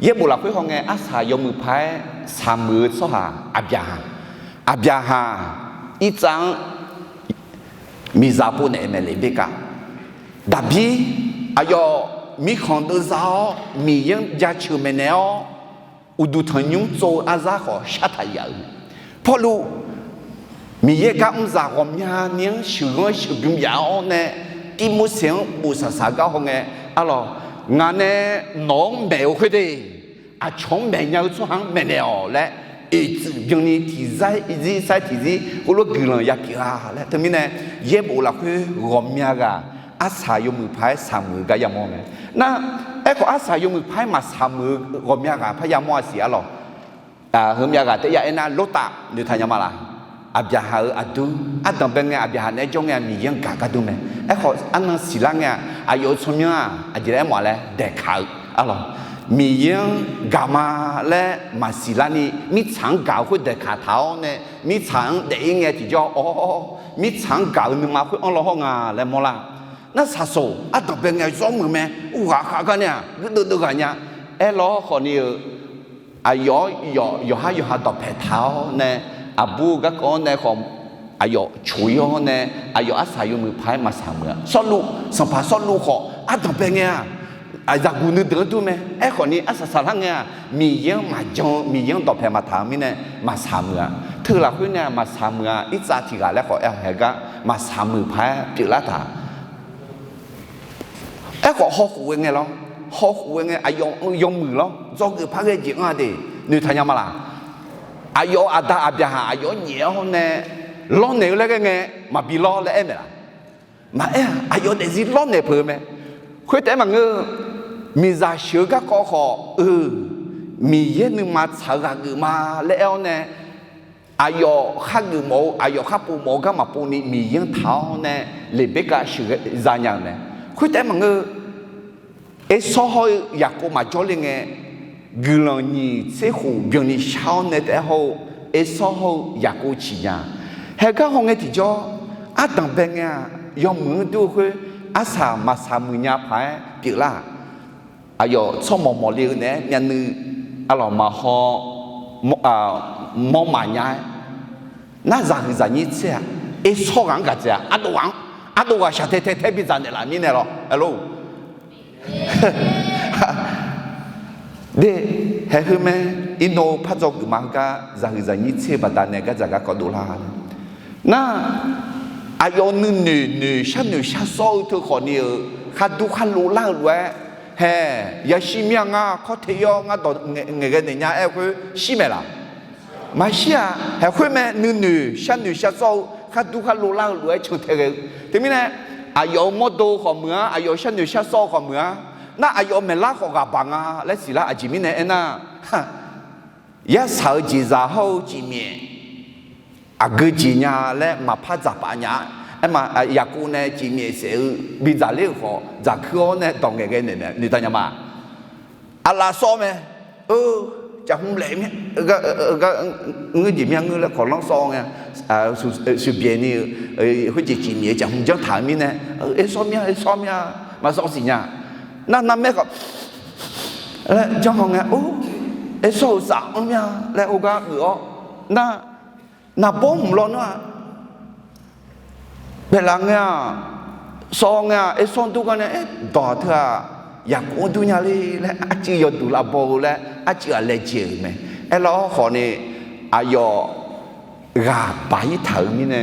Yaerbof lafkhoer hawngae arsaq yawmuiq paq-aer saq muiq-eu tsawrhaq Aqbyaqhaq. Aqbyaqhaq Irtsav-anr miqzaq pov naeq-eu mae, Leqbirkav. Daqbir, aqyawf mirkhanq deuvza-awr Miqyaer-anr jaceuq maeqnaeq-awr, uqduq tanqnymr tsov-eu arzar khawf shartaq yaf-euq. Pawrluv, Miqyaer gar mrzaq ghawqmyani-anr sheuqghanr sheuqbym yaf-awr nae, Tirmorseq-anr bof saqsaq gar hawngae, arlawq, ngaq nae nawq-anr maeq-eu khoerde, aqcawq-anr maeqnya-eu tsawrhaq-anr maeqnaeq-awq laer, oeqtsuif byanni tiqzir sair tiqzir khoerlof guiqlanq yapyeuf-a laer. Teumirnae, yaerbof lafkhoer ghawqmya ghaq arsaq yawmuiq paq-aer saq muiq-eu gar yamawr mae. Nar, aerkhawf arsaq yawmuiq paq-aer maqsaq muiq-eu ghawqmya ghaq par yamawr-a siq, arlawq. Heumyav ghaq taef ya aernar, Lortav noeqtaq nya ma laq? Aqbyaqhaq-euq aqdur, ardanqbae ngae Aqbyaqhaq naeq-aer jawr ngae-a, Miqyaer-anr gaq gar dur mae. Aerkhawf arnan siqlar ngae-a, aqyawf-euq tsawrmyanr-aq aqjeq laer aermawf-a laer daeqkaq-eu, arlawq, Miqyaer-anr gaq ma laer maqsiq larni, mirtsaq-anr gaq-eu khoer daeqkaq taq-awr nae, mirtsaq-anr daef-ir ngae tiqjawr, awr, mirtsaq-anr gaq-eu nuima khoer anr law hawr nga laer mawrlar. Nar saqsoq ardanqbae ngae zawr muiq mae, uqghaq khav gar nae-aq guirdeuv deuv ghaq nya. Aerlawr khawfni-eu, aqyawf-anr yawqhar yawqha dawqpae taq-awr nae, aqbur-eu garkawv-anr nae khawf, aqyawf coq-ir-awr nae, aqyawf arsaq yawmuiq paq-aer maqsaq muiq-a. Sawrluv, sanqpaq Sawrluv khawf ardanqbae ngae-aq, zaqguq nuideuq-anr dur mae. Aerkhawfni arsaq saqlar ngae-aq, Miqyaer-anr maqjan-eu, Miqyaer-anr dawqpae maqtaq-eu mirnae maqsaq muiq-a. Teu lafkhoer nae-aq maqsaq muiq-a. Irtsav tiq ghaq laer khawf aer-awq haegar maqsaq muiq paq-aer pyeuflar taq. Aerkhawf hawkhof ghae ngae lawr, hawkhof ghae ngae aqyawf yawmuiq lawr, dzawgeuf par ghae jeq anr-a de, noeqtaq nya ma laq? Aqyawf-euq aqda Aqbyaqhaq aqyawf-anr nyaef-awr nae lawrnaeq-eu laer ghae ngae, maqbi lawr laer aer mae laq? Maqaer-aq, aqyawf daefzir lawrnaeq peuq-eu mae. Khoertaef-aer maqngeur-eu, miqzaq sheuq-eu garkawv khawf-eu, Miqyaer nuima tsaq-eu ghaq geuf ma laer aer-awr nae, aqyawf khar geuf mawf-eu, aqyawf khar pov mawf-eu gar maqpov ni Miqyaer-anr taq-awr nae, Leqbirkav sheuqza nya-euq mae. Khoertaef-aer maqngeur-eu, Ersawr hawr-eu Yaqkov maqjawr le ngae, guiqlanq nyiq tser khof byanni shar-awr nae taef-aer hawr-eu, Ersawr hawr-eu Yaqkov ciq nya. Haegar hawngae tiqjawr, ardanqbae ngae-aq, yawmuiq-anr dur-eu khoer, arsaq maqsaq muiq nya paq-aer pyeuflar-aq, aqyawf tsawrmawq mawqle-eu naeq-aer myavnuiv, arlawq maqhaw, mawrmaf nya-aer, nar zaqhuiq zaqnyir tser-aq, Ersawr ghaq-anr gaq dzaeq-a, ardov ghaq-anr, ardov ghaq shaqtae tae tae bidzaq naeqlaf mirnae lawr, aerlor. De, haeq heu mae, iqnan-eu par dzawgeuf ma heugar zaqhuiq zaqnyir tser baqdanae gardzaq garkawv dovlar. Nar, aqyawf nuinoeq noeq sharnoeq shar sawr-eu teu khawfni-euq khardur kharlov lar-eu lof-aer, haeq, yashir mir-a ngar kawr te-ir-awr ngar dawq ngaeqghae naeq nya aer-eu khoer shir maeq laq? Maqshir-aq, haeq khoer mae, nuinoeq sharnoeq shar sawr-eu khardur kharlov lar-eu lof-aer cantae ghae-eu. Teumirnae, aqyawf-euq mawrdo khawf meuq-a, aqyawf sharnoeq shar sawr-eu khawf meuq-a, nar aqyawf maeqlar khawf ghaq baq nga laer siqlar. Aqjeq mirnae aernar, yarsaq-eu jeqzaq hawr-eu cifmyaef aqgeu jeq nya laer maqpar dzaqpaf nya-a. Aerma, Yaqkov nae cifmyaef saef-eu bidzaq ler-euq khawf dzaqkuir-awr nae dawq ngaeqghae naeq mae, noeqtaq nya ma. Aqlaf sawr mae. Caqhmq laef mir, ngeur jeq mir-a ngeur laer kawqlanr sawr ngae, shuqbyaeq ni-eu khoerjeq cifmyaef-eu caqhmq janr taq-eu mirnae, Ersawr mir-a, Ersawr mir-a, maqsawr siq nya. Nar narmaer khawf laer janr haw ngae, Ersawr-euq saf-anr mir-a laer ogar geuf-awr, nar, naqbawr hmq lawnmr-a. Paeqlaf ngae-aq, sawv ngae-aq, Ersawr dur gar nae, aer, dawq teu-aq, Yaqkov-anr dur nya le laer arcuiv yawduq lavbaw-eu laer arcuiv-aq laejae-euq mae. Aerlar-awr khawfni, aqyawf ghaq baq-ir taq-euq mirnae,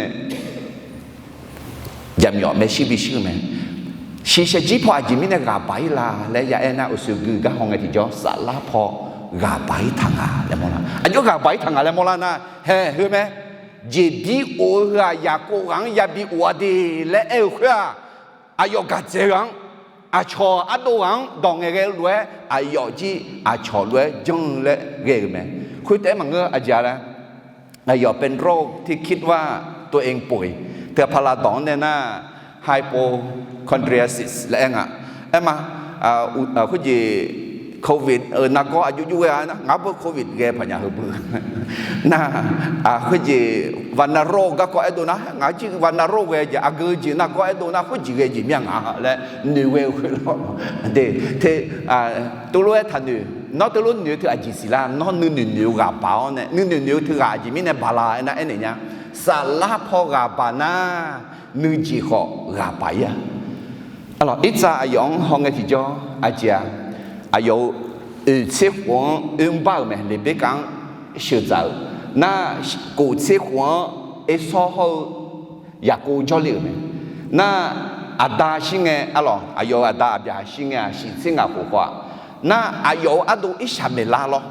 jaqmyawf maershuir bishuir-eu mae. Shiqshaq jir paw aqjeq mirnae ghaq baq-ir la laer ya aer nar, uqshoe gui gar haw ngae tiqjawr, saflar paw ghaq baq-ir taq nga laer mawrlar. Aqjox ghaq baq-ir taq nga laer mawrlar nar, haeq heu mae. Jeqbir of-eu heu-aq, Yaqkov ghaq-anr yabi of-a de laer aer-eu khoer-aq, aqyawf gaqdzaeq-eu ghaq-anr, aqcawq ardov ghaq-anr dawq ngaeqghae-eu lof-aer, aqyawf jir aqcawq lof-aer janr-eu laer ghae-euq mae. Khoertaef-aer maqngeur, aqjeq-a laer, aqyawf เป็นโรคที่คิดว่าตัวเองป่วย teu paqlaq dawq-anr nae nar, hypochondriasis laer aer nga. Aerma, khoerjeq, covid-euq nargawr aqjox jox ghae-a nar, ngaq beu covid ghae paqnya heu beu nar, khoerjeq วัณโรค garkawv aerdov nar, ngaq jir วัณโรค ghae jeq aqgeu jeq nargawr aerdov nar, khoerjeq ghae jeq mir-a ngaq laer noeq ghae-eu khoerlawr. De, te, teulof-aer taqnoeq, nawr teulof noeq-eu teu aqjeq siqlar, nawr nuinoeq noeq-eu ghaq baq-awr nae, nuinoeq noeq-eu teu ghaq aqjeq mirnae baq la aernar aernaeq nya. Saflar paw ghaq baq nar, nuijeq khawf ghaq baq-ir-a. Arlawq, irtsav aqyawf-anr haw ngae tiqjawr aqjeq-a, aqyawf-euq oeq tser khof-anr oermr bar-euq mae, Leqberkav-anr sheuqdzaq-euq nar, kof tser khof-anr Ersawr hawr-eu Yaqkov jawrle-euq mae. Nar, aqda shir ngae, arlawq, aqyawf-euq aqda Aqbyaqhaq shir ngae-aq, shif tser ngaq khof khawf-aq, nar, aqyawf-euq ardov irshaq maeqlar lawr.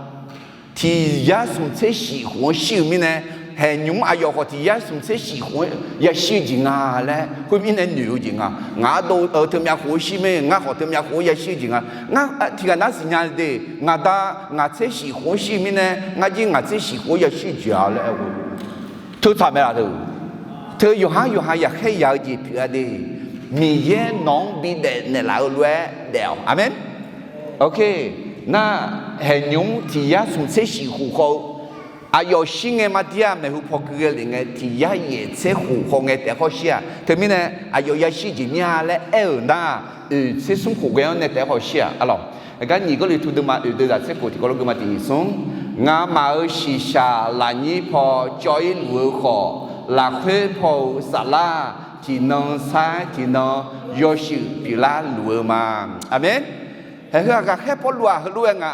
Tiq yar smq tser shif khof-anr shir-eu mirnae, haeqnymr aqyawf khawf tiq yar smq tser shif khof-anr yashir-eu jeq nga laer khoermirnae noeq-eu jeq nga. Ngaq ardov-eu teumyav khof-anr shir mae, ngar khawf teumyav khof-anr yashir-eu jeq nga. Ngar tiqghaq nar siqnya de, ngaq da ngaq tser shif khof-anr shir-eu mirnae, ngar jir ngaq tser shif khof-anr yashir-eu jeq-a laer aer-eu. Teutsaq maeqlaf deuq, teu yawqhar yawqha yaqkhaer yaq-eu jeq pyeuf-a de. Miqyaer nawq-anr bidaef naeqlaf-eu lof-aer daef-awq. Aqmeq. Nar, haeqnymr tiq yar smq tser shif khof khawf-eu, aqyawf shir ngae mardir-aq, maeqhu paw gui ghae lef ngae tiq yar yaef tser khof khawf ngae taef-aer khawf shir-aq. Teumirnae aqyawf yashir jeq mir-a laer aer-euq nar, oeq tser smr khof ghae-anr nae taef-aer khawf shir-aq, arlawq. Aqgar nyiq Gawrliqtu deuvma oeq deuv zaq tser khof tiqkawv lof geuvma tiq nyiq smr, ngamaf-euq shiqshaq lafnyir paw cawv-ir luf-eu khawf, lafkhoer paw-euq saflar-aq, tiqnan sair tiqnan yawshuif pyeuflar luf-eu ma. Aqmeq. Haeq heu-aq, ghaqkhaer Pawrluv-aq heulof-aer nga,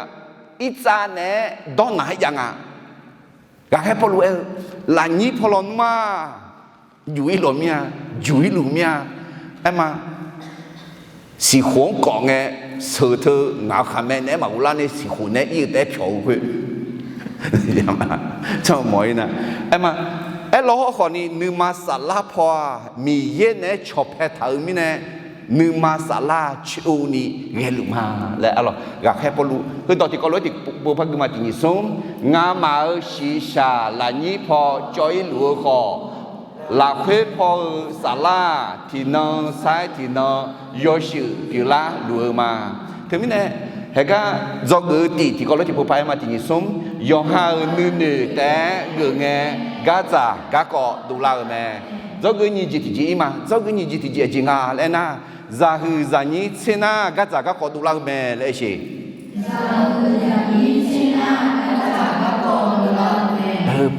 irtsav naeq-aer dawrnaq-aer jav nga. Ghaqkhaer Pawrluv aer-eu, lafnyir paw lawnmr-aq, juq-ir lawq mir-a, juq-ir luf mir-a. Aerma, siqkhof-anr kawf ngae, sheuq teu ngaq-euq khaqmae naeq-aer maqghov lar ni siqkhof naeq-aer ir-eu taef-aer pyawq-eu khoer. Canmawf-ir nar, aerma, aerlawr hawrkhawf ni nuima saflar paw-aq, Miqyaer naeq-aer cawqpae taq-eu mirnae, nuima saflar coer-eu ni ghaeluf ma laer arlawq. Ghaqkhaer Pawrluv heudawq tiqkawv lof-aer tiqpov par gui ma tiq nyiq smr, ngamaf-euq shiqshaq lafnyir paw cawv-ir luf-eu khawf, lafkhoer paw-euq saflar-aq, tiqnan sair tiqnan yawshuif pyeuflar luf-eu ma. Teumirnae, haeqgar dzawgeuf-eu tiq tiqkawv lof-aer tiqpov par-aer ma tiq nyiq smr, yawqha-euq nuinoeq taef-aer geuf ngae, gardzaq garkawv dovlar-eu mae. Dzawgeuf nyiq jeq tiqjeq-ir ma. Dzawgeuf nyiq jeq tiqjeq aqjeq nga laer aernar, zaqhuiq zaqnyir tser nar gardzaq garkawv dovlar-eu mae laer aer sheq.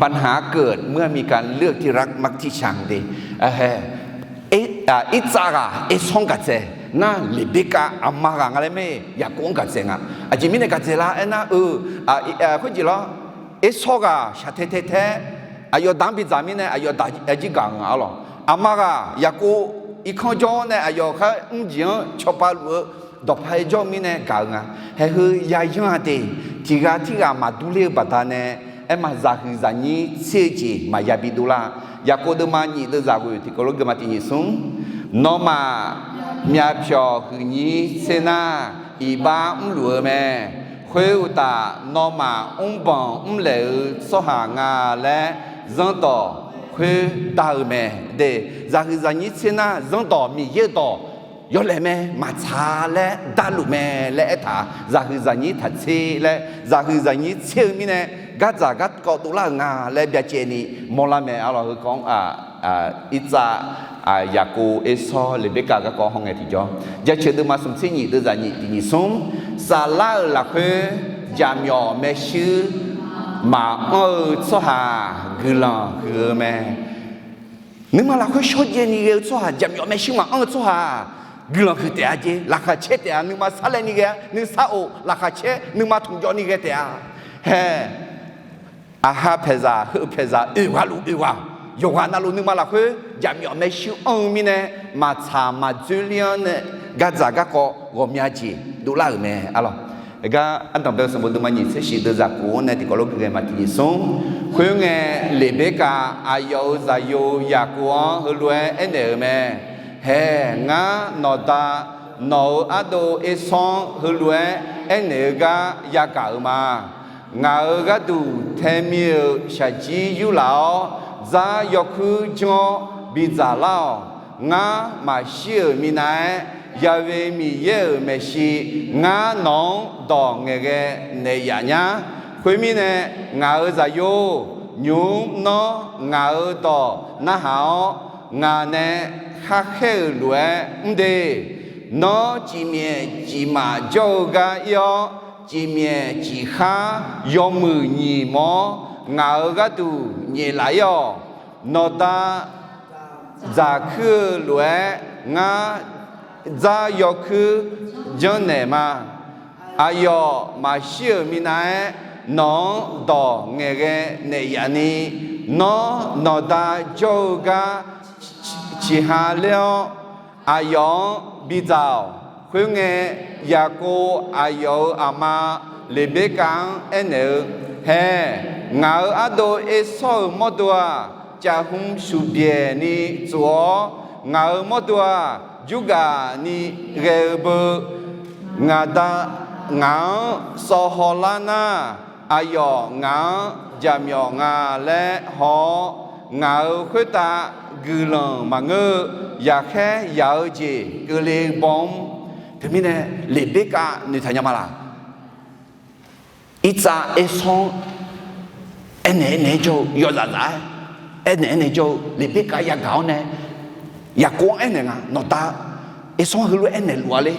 ปัญหาเกิดเมื่อมีการเลือกที่รักมักที่ชัง de. Irtsav ghaq Ersawr-anr gaqdzaeq nar, Leqberkav aqma ghaq nga laer mae, Yaqkov-anr gaqdzaeq nga. Aqjeq mirnae gaqdzaeq lar aernar-eu, khoerjeq lawr, Ersawr ghaq shaqtae tae tae-aer aqyawf daq-anr bidzaq mirnae aqyawf daq jir gaq nga arlawq. Aqma ghaq Yaqkov irkanr jawr-awr nae aqyawf khar mrjeq-anr cawba luf-eu dawqpae jawr-eu mirnae gaq-eu nga. Haeq heu yayanr-a de, tiq ghaq tirghaq maqdur ler-eu baqdanae, aerma zaqhuiq zaqnyir tser-eu jeq maqya bi dovlar. Yaqkov deuvma nyiq deuv zaq ghoeq tiqkawv lof geuvma tiq nyiq smr, nawmaf myavpyawq huiqnyir tser nar, iqbax mrluf-eu mae. Khoeruqtaf, nawmaf mrbanq mrlaeq-eu tsawrhaq nga laer zanrdawq khoerdar-eu mae. De, zaqhuiq zaqnyir tser nar zanrdawq Miqyaer-eu dawq yawlaeq mae, maqtsaq laer darluf mae laer aertaq, zaqhuiq zaqnyir taq tser laer, zaqhuiq zaqnyir tser-eu mirnae gardzaq garkawv dovlar-euq nga laer byacaevni mawrlar mae. Arlawq, heukawv-anr Irtsav, Yaqkov, Ersawr, Leqberkav garkawv hawngae tiqjawr, jaceuq deuvma smq tser nyiq deuv zaq nyiq tiq nyiq smr, saflar-euq lafkhoer jaqmyawf maershuir maqanr-eu tsawrhaq guiqlanq huiq-eu mae. Nuima lafkhoer shawrjaev ni ghae-eu tsawrhaq, jaqmyawf maershuir maqanr-eu tsawrhaq, guiqlanq huiq taef-a jeq, laqkhaq caer taef-a, nuima sarlaev ni ghae-a, nuisar of, laqkhaq caer, nuima tmqjawv ni ghae taef-a. Hae, aqha paeqzaq heu paeqzaq oeq ghaq luf oeq ghaq, yawqghaq navluf nuima lafkhoer jaqmyawf maershuir anr-eu mirnae, maqtsaq maqdzoerler-anr nae gardzaq garkawv ghawqmya jeq dovlar-euq mae. Arlawq, gar ardanqbae-eu sanqbof deuvma nyiq tser shif deuvzaq kof-anr nae tiqkawv lof gui ghae ma tiqjeq smr. Khoerngae, Leqberkav aqyawf-euq zaqyo Yaqkov-anr heulof-aer aernaeq-euq mae. Hae, ngar nawqda nawq-euq ardov Ersawr-anr heulof-aer aernaeq-eu gar yagaq-euq ma. Ngaq-euq gharduq taemir-euq shaqjir yurlaf-awr, dzar yawkuir janr-awr bidzaq lar-awq. Ngar maqshir-euq minav-aer, Yaqve Miqyaer-euq maeqshi ngar nawq-anr dawq ngaeqghae naeq yaf nyar. Khoermirnae, ngaq-euq zaqyo-or, nymq-mr nawr ngaq-euq dawq narhaq-awr, ngaq nae kharkhaer-euq lof-aer mr de. Nawr cifmyaef cifmaf jawr-eu gar ir-awr, cifmyaef cifkhar yawmuiq nyiq mawr ngaq-euq gharduq nyaeflaf ir-awq. Nawqda dzaqkuir-eu lof-aer ngar dzar yawkuir janrnaeq ma. Aqyawf maqshir-euq minav-aer nawq-anr dawq ngaeqghae naeq yaf ni, nawr nawqda jawr-eu gar ciqha ler-awr, aqyawf-anr bidzaq-awq. Khoerngae, Yaqkov aqyawf-euq aqma Leqberkav-anr aernaeq-eu, Hae, ngaq-euq ardov Ersawr-euq mawrdo-aq, caf hmq shuqbyaeq ni tsof-awr, ngaq-euq mawrdo-aq, jurgaq ni ghae-eu beu. Ngaq da ngaq-anr sawv hawlar nar, aqyawf ngaq-anr jaqmyawf nga laer haw-awr, ngaq-euq khoertav guiqlanq maqngeur-eu yaqkhaer yaq-eu jeq keuvle baw-anr. Teumirnae Leqberkav noeqtaq nya ma laq? Irtsav Ersawr-anr aernaeq aernaeq-aer jawr-eu yawzaf zaf-aer, aernaeq aernaeq jawr-eu Leqberkav yagaq-awr nae, Yaqkov-anr aernaeq nga, Nawqda Ersawr-anr heulof-aer aernaeq luf-a le.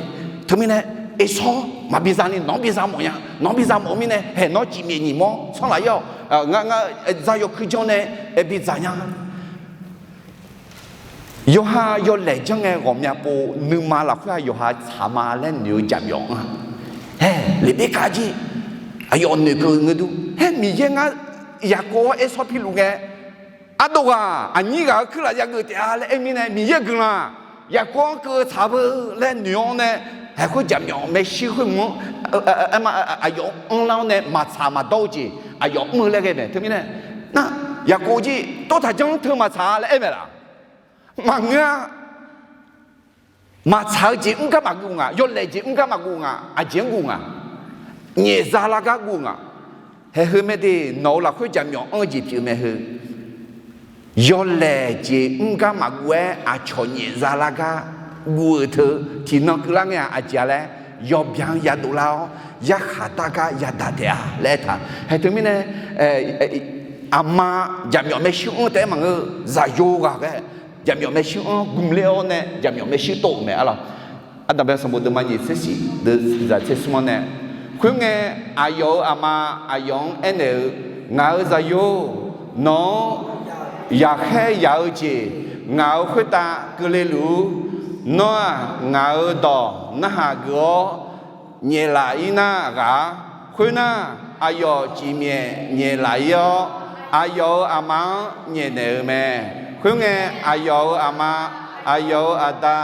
Teumirnae Ersawr maqbi za ni nawq-anr bi za mawf nya. Nawq-anr bi za mawf-eu mirnae, hae, nawr cifmyaef nyiq mawr tsanr laf ir-awq. Ngar ngar dzar yawkuir janr nae bidzaq nya. Yawqha yawlaeq janr ngae ghawqmya pov nuima lafkhoer-aq yawqha tsaq ma laer noeq-eu jaqmyawf anr-a. Hae, Leqberkav jir aqyawf noeqkeuv ngeur dur. Haer, Miqyaer ngar Yaqkov-anr Ersawr piluf ngae, ardov ghaq aqnyir ghaq-eu kuirlaf yageuf taef-a laer aer mirnae, Miqyaer-euq guiqlanq Yaqkov-anr keuv-eu tsaq beu laer noeq-awr nae, haeq khoer jaqmyawf maershuir khoer mq-anr aerma aqyawf anrlar-awr nae maqtsaq maqdawr-eu jeq aqyawf mr-eu laer ghae mae. Teumirnae nar, Yaqkov jir tawrtaq janr teu maqtsaq-a laer aer mae laq? Maqngeur-a. Maqtsaq-eu jeq mr gar maqguv nga, yawlaeq jeq mr gar maqguv nga, aqjeq-anr guv nga, nyaefza lar gar guv nga. Haeq heu mae de, nawq-euq lafkhoer jaqmyawf anr-eu jeq pyeuf mae heu. Yawlaeq jeq mr gar maqguv-aer aqcawq nyaefza lar gar guv-eu teu, tiqnan keuvlar ngae-aq aqjeq-a laer, yawbyan-anr yadov lar-awr yarkhaq dar gar yadaq taef-a laer aertaq. Haeq teumirnae aqma jaqmyawf maershuir anr taef-aer maqngeur-eu, zaqyo ghaq ghae jaqmyawf maershuir anr gmq ler-awr nae jaqmyawf maershuir tov-euq mae arlawq. Ardanqbae sanqbof deuvma nyiq tser shif deuvzaq tser smr-anr nae, khoerngae, aqyawf-euq aqma aqyawf-anr aernaeq-eu, Ngaq-euq zaqyo-or, nawq-anr yaqkhaer yaq-eu jeq ngaq-euq khoertav keuvle luf-ur. Nawr-aq, ngaq-euq dawq narhaq geuf-awr nyaeflaf ir nar ghaq-ar. Khoernar, aqyawf cifmyaef nyaeflaf ir-awr, aqyawf-euq aqma-anr nyaefnaeq-euq mae. Khoerngae, aqyawf-euq aqma, aqyawf-euq aqda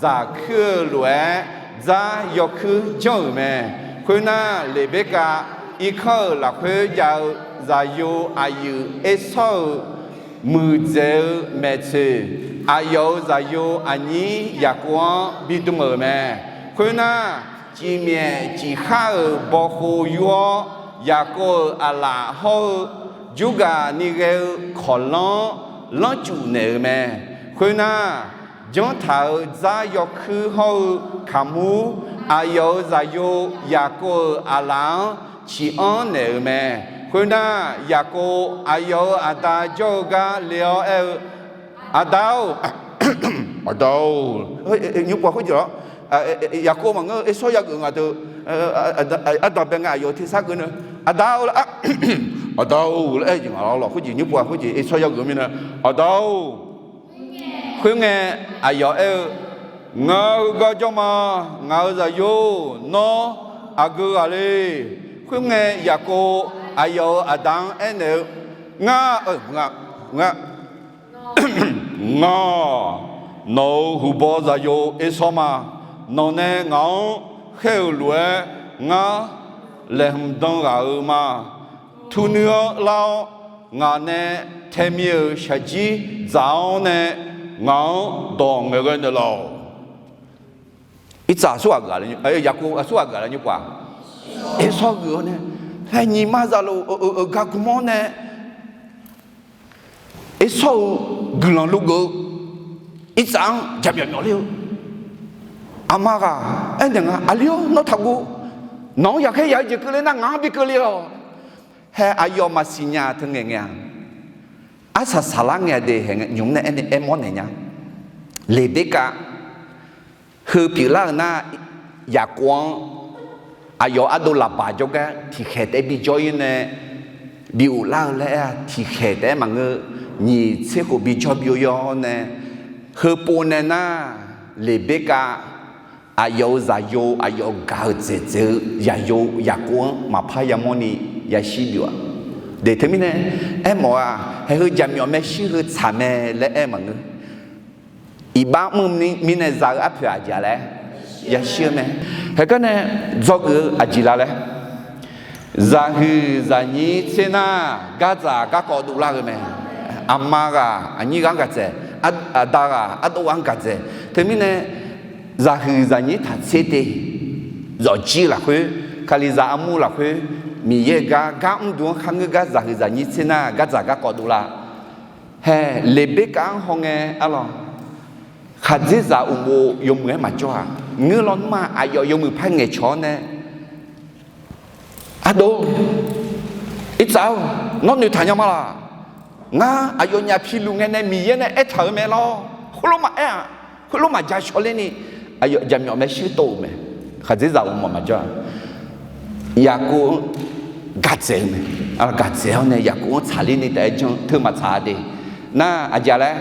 dzaq kuir-eu lof-aer dzar yawkuir janr-euq mae. Khoernar, Leqberkav irkanr-euq lafkhoer jav-eu zaqyo aqyuif Ersawr-euq muiqdzaeq-eu maeqtsoeq, aqyawf-euq zaqyo aqnyir Yaqkov-anr bidm-euq mae. Khoernar, cifmyaef cifkhar-euq bawkhov yur-awr, Yaqkov-euq aqlaf hawr-eu jurgaq ni ghae-eu kawqlanr-anr lanrcuf naeq-euq mae. Khoernar, janrtaq-euq dzar yawkuir hawr-eu kaqmur aqyawf-euq zaqyo Yaqkov-euq aqlaf-anr ciq anr naeq-euq mae. Khoernar, Yaqkov aqyawf-euq aqda jawr-eu gar le-awr aer-eu, Aqda-or, aqda-or, nymr pov khoerjeq-awr, Yaqkov maqngeur-eu Ersawr yageuf nga deuq, ardanqbae ngae aqyawf-euq tersar geuf nae, Aqda-or laer, aqda-or laer aer-eu jeq nga lawq. Khoerjeq nymr pov khoerjeq Ersawr yageuf mirnae, Aqda-or, Khoerngae, aqyawf aer-eu, Ngaq-euq heugar jawr ma. Ngaq-euq zaqyo, nawr aqgeu ghaq le? Khoerngae, Yaqkov aqyawf-euq aqda-anr aernaeq-eu, Ngar, ngar, ngar, nawq-euq huqbaw zaqyo Ersawr ma. Nawq nae ngaq-anr khaer-euq lof-aer, ngar laeqhmq dan ghaq-euq ma. Turnuir-anr lar-awr, ngaq nae taemir-euq shaqjir dzaq-awr nae, ngaq-anr dawq ngaeqghae naeqlaf-awq. Irtsaq aqsurghaq geuf-a, Yaqkov aqsurghaq geuf-a laer nymr paf, Ersawr geuf-awr nae, haer nyiq ma zaqlof euq gar gmr-awr nae, Ersawr-euq guiqlanq logeuf-eu, Irtsaq-anr jaqmyawf myawf ler-eu, aqma ghaq aernaeq nga, Aqli-or, nawr taqguv. Nawq-anr yaqkhaer yaq-eu jeq keuvle nar, ngaq-anr bi keuvle lawq. Haer aqyawf maqsiq nya teu ngaeq ngae-a. Arsaq saqlar ngae de hae nymq nae aer, aermawr naeq nya. Leqberkav heu pyeuflar-euq nar, Yaqkov-anr aqyawf ardov Laqbaq jawrgar tiqkhaeq taef bijawr-ir nae, bi ghoflar-eu laer-a, tiqkhaeq taef-aer maqngeur, nyiq tser khof bijawr byov-ir-awr nae, heupov nae nar, Leqberkav aqyawf-euq zaqyo, aqyawf gaq-euq dzaeqdzaeq-eu zaqyo Yaqkov-anr maqpar yamawrni yashir byov-a. De teumirnae, aermawf-aq, haeq heu jaqmyawf maershuir heu tsaq mae laer aer maqngeur. Iqbax mr-eu mirnae za-eu arpoeq aqjeq-a laer yashir-eu mae. Haeqgar nae dzawgeuf-eu aqjeq la laer, zaqhuiq zaqnyir tser nar, gardzaq garkawv dovlar-eu mae. Aqma ghaq aqnyir ghaq-anr gaqdzaeq, aqda ghaq ardov ghaq-anr gaqdzaeq. Teumirnae, zaqhuiq zaqnyir taq tser te, zawqjir lafkhoer, Kalizaq armur lafkhoer, Miqyaer-eu gar gar mrduq-anr kharngeur gar zaqhuiq zaqnyir tser nar, gardzaq garkawv dovlar. Hae, Leqberkav-anr hawngae arlawq, khaqdzerzaq uqmov yawmuiq-aer maqjawr-aq, ngeur lawnmr-aq, aqyawf yawmuiq par ngaeqcawq-awr nae, Ardov, Irtsaq-or, nawr noeqtaq nya ma laq? Ngar aqyawfnyaf piluf ngae nae Miqyaer nae aertaq-euq mae lawr. Khoerlof maqaer-aq, khoerlof maqja shawr lerni, aqyawf jaqmyawf maershuir tov-euq mae. Khaqdzerzaq uqmov maqjawr-aq, Yaqkov-anr gaqdzaeq-eu mae. Gaqdzaeq-awr nae Yaqkov-anr tsaqler ni taef-aer jan teu maqtsaq-a de. Nar aqjeq laer,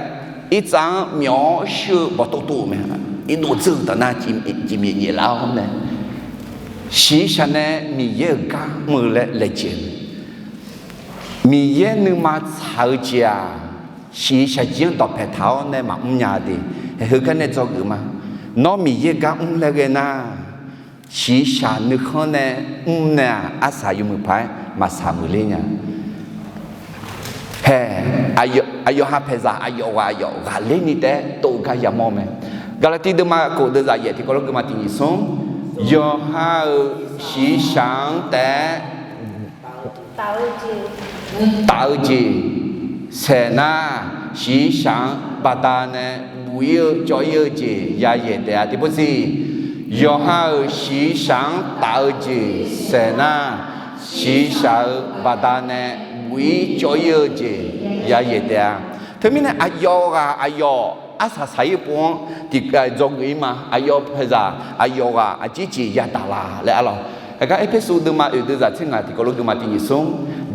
Irtsaq-anr myawf-awr shuir-eu bawqtov tov-euq mae. Irdov dzeur-eu taf nar, cifmyaef nyaeflar-awr nae, shiqshaq nae Miqyaer-euq gar mr-eu laer laejae-eu mae. Miqyaer nuima tsaq-eu jeq-aq, shiqshaq jir-anr dawqpae taq-awr nae maqmr nya de. Heugar nae dzawgeuf ma. Nawr Miqyaer gar mr laer ghae nar, shiqshaq nuikhanr nae mr nae-aq, arsaq yawmuiq paq-aer maqsaq muiqler nya. Hae, aqyawf ha paeqzaq aqyawf ghaq aqyawf ghaqler ni taef-aer tov gar yamawr mae. Gaqlaqtiv deuvma khof deuvzaq yaef tiqkawv lof geuvma tiq nyiq smr, yawqha-euq shiqshaq-anr taef-aer taf-eu jeq saeq nar, shiqshaq-anr baqdanae buq-ir-eu cawv-ir-eu jeq yayaeq taef-a. Tiqpov siq, yawqha-euq shiqshaq-anr taf-eu jeq saeq nar, shiqshaq-euq baqdanae buq-ir cawv-ir-eu jeq yayaeq taef-a. Teumirnae aqyawf ghaq aqyawf arsaq saq-ir pov-anr tiqghaq dzawgeuf-ir ma. Aqyawf paeqzaq aqyawf ghaq aqjeq jeq yadaq la laer arlawq. Aqgar Erpersu deuvma oeq deuvzaq tser ngaq tiqkawv lof geuvma tiq nyiq smr,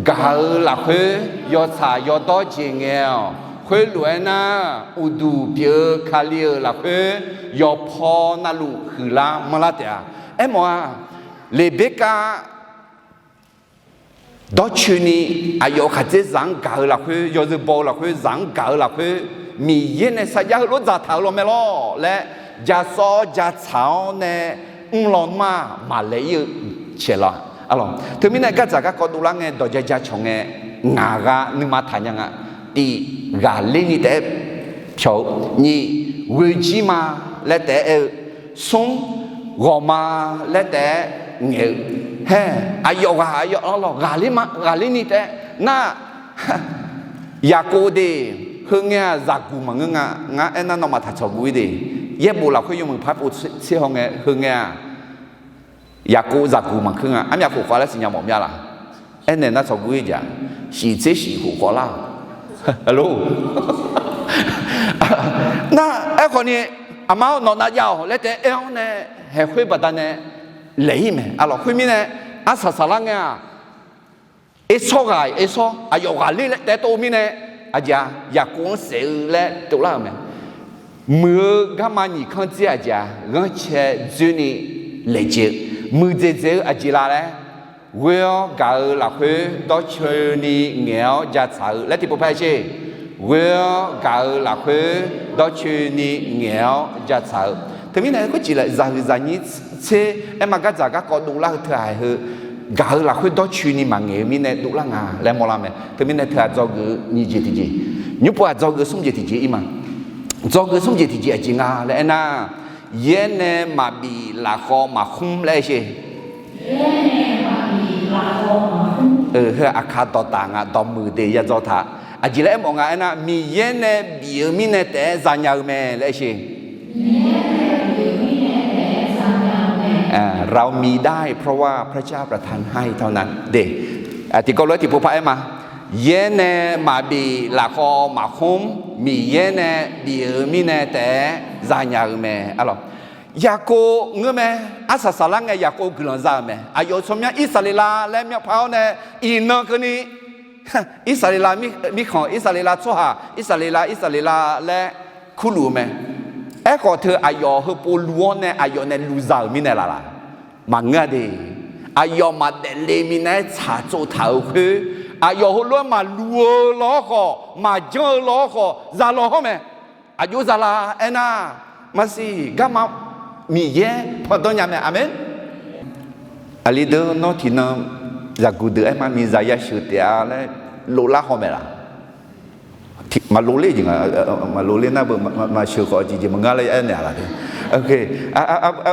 gaq-eu lafkhoer yawtsaq yawdawr jeq ngae-awq. Khoerlof-aer nar, uqduq pyeuf-eu Kali-euq lafkhoer yawpaw navluf huiqlar manrlar taef-a. Aermawf-a, Leqberkav dawrcoeni aqyawf khaqdzerzaq-anr gaq-eu lafkhoer, yawzeu baw-eu lafkhoer, zaq-anr gaq-eu lafkhoer, Miqyaer nae sarjax heulof dzaqtaq-euq lawr mae lawr laer, jasawv jatsaq-awr nae mrlaw nar maqlaeq-ir-eu caeq la. Arlawq, teumirnae gardzaq garkawv dovlar ngae, dawqja ja cawq ngae, ngaq ghaq nuima taq nya nga. Tiq, ghaqler ni taef-aer pyawq-eu. Nyiq, ghoejir ma laer taef-aer aer-eu. Smr, ghawq ma laer taef-aer ngaeq-eu. Hae, aqyawf ghaq aqyawf arlawq ghaqler ma, ghaqler ni taef-aer nar, Yaqkov de, heu ngae-aq zaqguq maqngeur nga. Ngar aernar nawmaf taq tsawqguv-ir de. Yaerbof lafkhoer yawmuiq par pov tser haw ngae, heu ngae-aq Yaqkov zaqguq maqkeur nga. Armyav khof khawf laer siqnya mawf mya laq? Aernaeq nar tsawqguv-ir jeq-aq, shiq tser shiq khof khawf lar-awq. Nar aerkhawf ni, aqma-awr nawq nav jav-awq laer taef-aer aer-awr nae, haeq khoer baqdanae laeq-ir mae. Arlawq khoermirnae, arsaq saqlar ngae-aq, Ersawr ghaq Ersawr aqyawf ghaqler laer taef-aer tov-eu mirnae, aqjeq-a Yaqkov-anr saef-eu laer tovlar-euq mae. Muiq-eu garma nyiq kanr dzir aqjeq-aq, ghanrcae dzoerni laejae-eu, muiqdzaeq dzaeq-eu aqjeq la laer, ghoe-awr gaq-eu lafkhoer dawrcoeni ngaeq-awr jatsaq-eu laer tiqpov par-aer sher. Ghoe-awr gaq-eu lafkhoer dawrcoeni ngaeq-awr jatsaq-eu. Teumirnae khoerjeq laer zaqhuiq zaqnyir tser aerma gardzaq garkawv dovlar-eu teughaq heu, gaq-eu lafkhoer dawrcoeni maqngaeq-eu mirnae dovlar nga laer mawrlar mae. Teumirnae teughaq dzawgeuf-eu nyiq jeq tiqjeq, nymr pov-aq dzawgeuf-eu smr jeq tiqjeq ir ma. Dzawgeuf-eu smr jeq tiqjeq aqjeq nga laer aernar, yaer nae maqbif lafkhawv maqkhmr laer aer sher. Heu-aq aqkar dawqtaf nga, dawqmuiq de ya dzaw taq. Aqjeq laer aermawf nga aernar, Miqyaer nae bif-eu mirnae taef-aer zanya-eu mae laer aer sher. เรามีได้เพราะว่าพระเจ้าประทานให้เท่านั้น de. Tiqkawv lof-aer tiqpov par-aer ma. Yaer nae maqbif lafkhawv maqkhmr, Miqyaer nae bif-eu mirnae taef-aer zanya-eu mae. Arlawq, Yaqkov ngeur mae. Arsaq saqlar ngae Yaqkov guiqlanq za-euq mae. Aqyawf-euq tsawrmyanr Irsaqleqlav laer myavpar-awr nae iqnan keuvni Irsaqleqlav mirkhanq, Irsaqleqlav tsawrhaq, Irsaqleqlav, Irsaqleqlav laer kurluf-eu mae. Aerkhawf teu aqyawf heupov luf-awr nae aqyawf nae luf za-euq mirnae laf laf? Maqngeur-a de. Aqyawf maqdaef le minav-aer tsaqtsov taq-euq khoer, aqyawf heulof-aer maqluf-eu law-awr khawf, maqjanr-eu law-awr khawf, za law hawr mae. Aqjox za la aernar, maqsiq garma Miqyaer pandanr nya mae. Aqmeq. Aqli deuq, nawr tiqnan zaqguq deuq aerma miqzaq yasheuq taef-a laer loflar haw mae laf? Maqlofler jeq nga, maqlofler nar beu, maqsheuq khawf jeq jeq maqngar laer aernaeq-a laf de.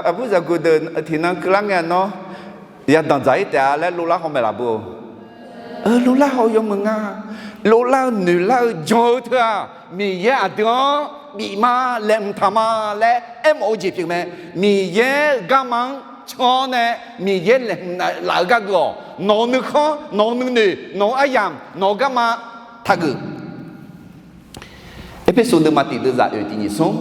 Aqbur zaqguq deuq tiqnan keuvlar ngae nawr yadanq dzaq-ir taef-a laer loflar haw mae laf beu? Loflar haw-eu yawmuiq nga. Loflar-eu noeqlar-eu jan-eu teu-aq, Miqyaer aqdui-anr bif ma, laeqhmq taq ma laer aermawf-eu jeq pyeuf mae. Miqyaer-euq garma-anr can-awr nae Miqyaer laeqhmq laf-eu gargeu-awq. Nawq-euq nuikhanr, nawq-euq nuinoeq, nawq-euq aryamq, nawq-euq garma taqgeuf. Erpersu deuvma tiq deuvzaq oeq tiq nyiq smr,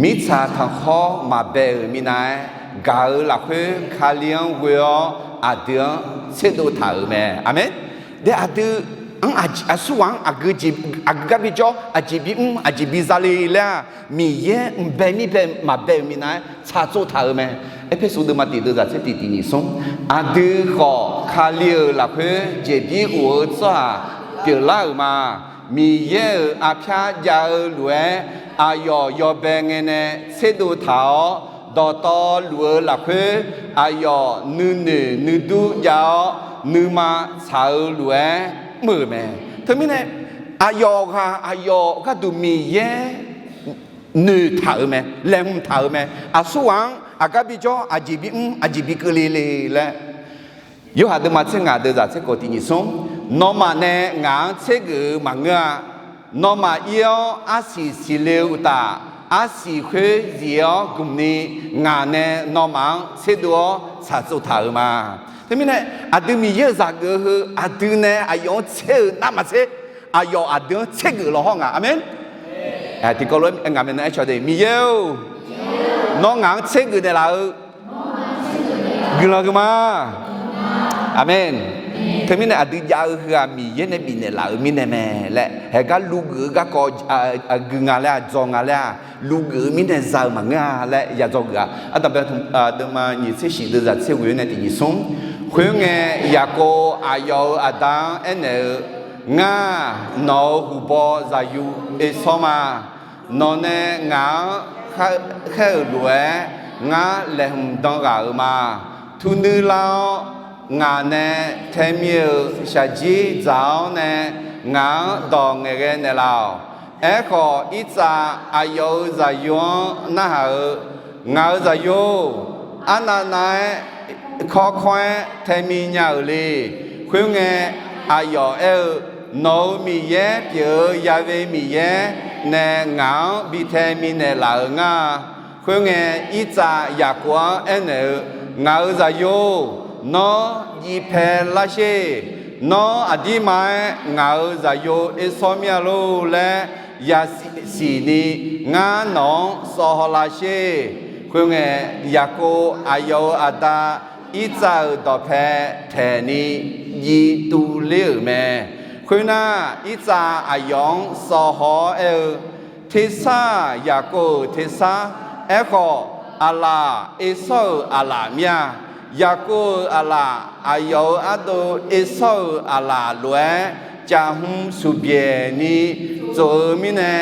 mirtsaq tanqkhawr maqbae-euq minav-aer gaq-eu lafkhoer Kali-anr ghoe-awr aqdui-anr tserdov taq-euq mae. Aqmeq. De aqdui-anr aqsurghaq-anr aqgeu gar bijawr, aqjeq bimr, aqjeq biza le laer-aq, Miqyaer mqbae mirbae maqbae-euq minav-aer tsaqtsov taq-euq mae. Erpersu deuvma tiq deuvzaq tser tiq tiq nyiq smr, aqdui khawf Kali-euq lafkhoer jeqbir of-eu tsawrhaq pyeuflar-euq ma. Miqyaer-euq arpyar jav-eu lof-aer, aqyawf yawbae ngae nae tserdov taq-awr, dawqtawvluf-eu lafkhoer aqyawf nuinoeq nuidur jav-awr, nuima tsaq-eu lof-aer mr-euq mae. Teumirnae, aqyawf ghaq aqyawf gharduq Miqyaer noeqtaq-euq mae, laeqhmq taq-euq mae. Aqsurghaq-anr aqgar bijawr, aqjeq bimr, aqjeq bikeuv le le laer. Yorhaq deuvma tser ngaq deuvzaq tser khof tiq nyiq smr, nawmaf nae ngaq-anr tsergeuf-eu maqngeur-a. Nawmaf ir-awr arsiq siqle-eu uqtaf, arsiq khoer zif-awr gmqni, ngaq nae nawmaf-anr tserdov-awr tsaqtsov taq-euq ma. Teumirnae, aqdui Miqyaer-euq zaq geuf-eu heu aqdui nae aqyawf-anr tser-euq nar maqtser, aqyawf aqdui-anr tsergeuf law hawr nga. Aqmeq. Tiqkawv lof-aer ngaq maeqnan aer caw de, Miqyaer-or, nawr ngaq-anr tsergeuf naeqlaf-eu guiqlanq geu ma. Aqmeq. Teumirnae aqdui jav-eu heu-aq Miqyaer nae bifnaeq laf-euq mirnae mae laer, haegar luvgeuf-eu garkawv aqgeu nga laer-aq, dzaw nga laer-aq, luvgeuf-eu mirnae za-eu maqngeur-a laer ya dzaw geuf-a. Ardanqbae deuvma nyiq tser shif deuvzaq tser ghoe-awr nae tiq nyiq smr, khoerngae Yaqkov aqyawf-euq aqda-anr aernaeq-eu, Ngar nawq-euq huqbaw zaqyo oesawr ma. Nawq nae ngaq-anr khaer-euq lof-aer, ngar laeqhmq dan ghaq-euq ma. Turnuir lar-awr, ngaq nae taemir-euq shaqjir dzaq-awr nae, ngaq-anr dawq ngaeqghae naeqlaf-awq. Aerkhawf, Irtsav aqyawf-euq zaqyo-anr narhaq-eu, Ngaq-euq zaqyo-or, arnavnav-aer kawrkawr-aer taemi nya-euq le. Khoerngae, aqyawf aer-eu, Nawq-euq Miqyaer pyeuf-eu Ya'we Miqyaer nae ngaq-anr bi taemi naeqlaf-euq ngar-a. Khoerngae, Irtsav Yaqkov-anr aernaeq-eu, Ngaq-euq zaqyo-or, nawr jiv pae lar sher. Nawr aqdirma-aer ngaq-euq zaqyo oesawr mir-a lor laer yasiq ni, ngar nawq-anr sawv haw lar sher. Khoerngae, Yaqkov aqyawf-euq aqda Irtsav-euq dawqpae taeqni jiv tuvler-euq mae. Khoernar, Irtsav aqyawf-anr sawv haw-awr aer-eu, Tersar-aq, Yaqkov-euq tersar. Aerkhawf, aqlaf Ersawr-euq aqlaf mir-a. Yaqkov-euq aqlaf aqyawf-euq ardov Ersawr-euq aqlaf lof-aer, caf hmq suqbyaeq ni tsof-eu mirnae,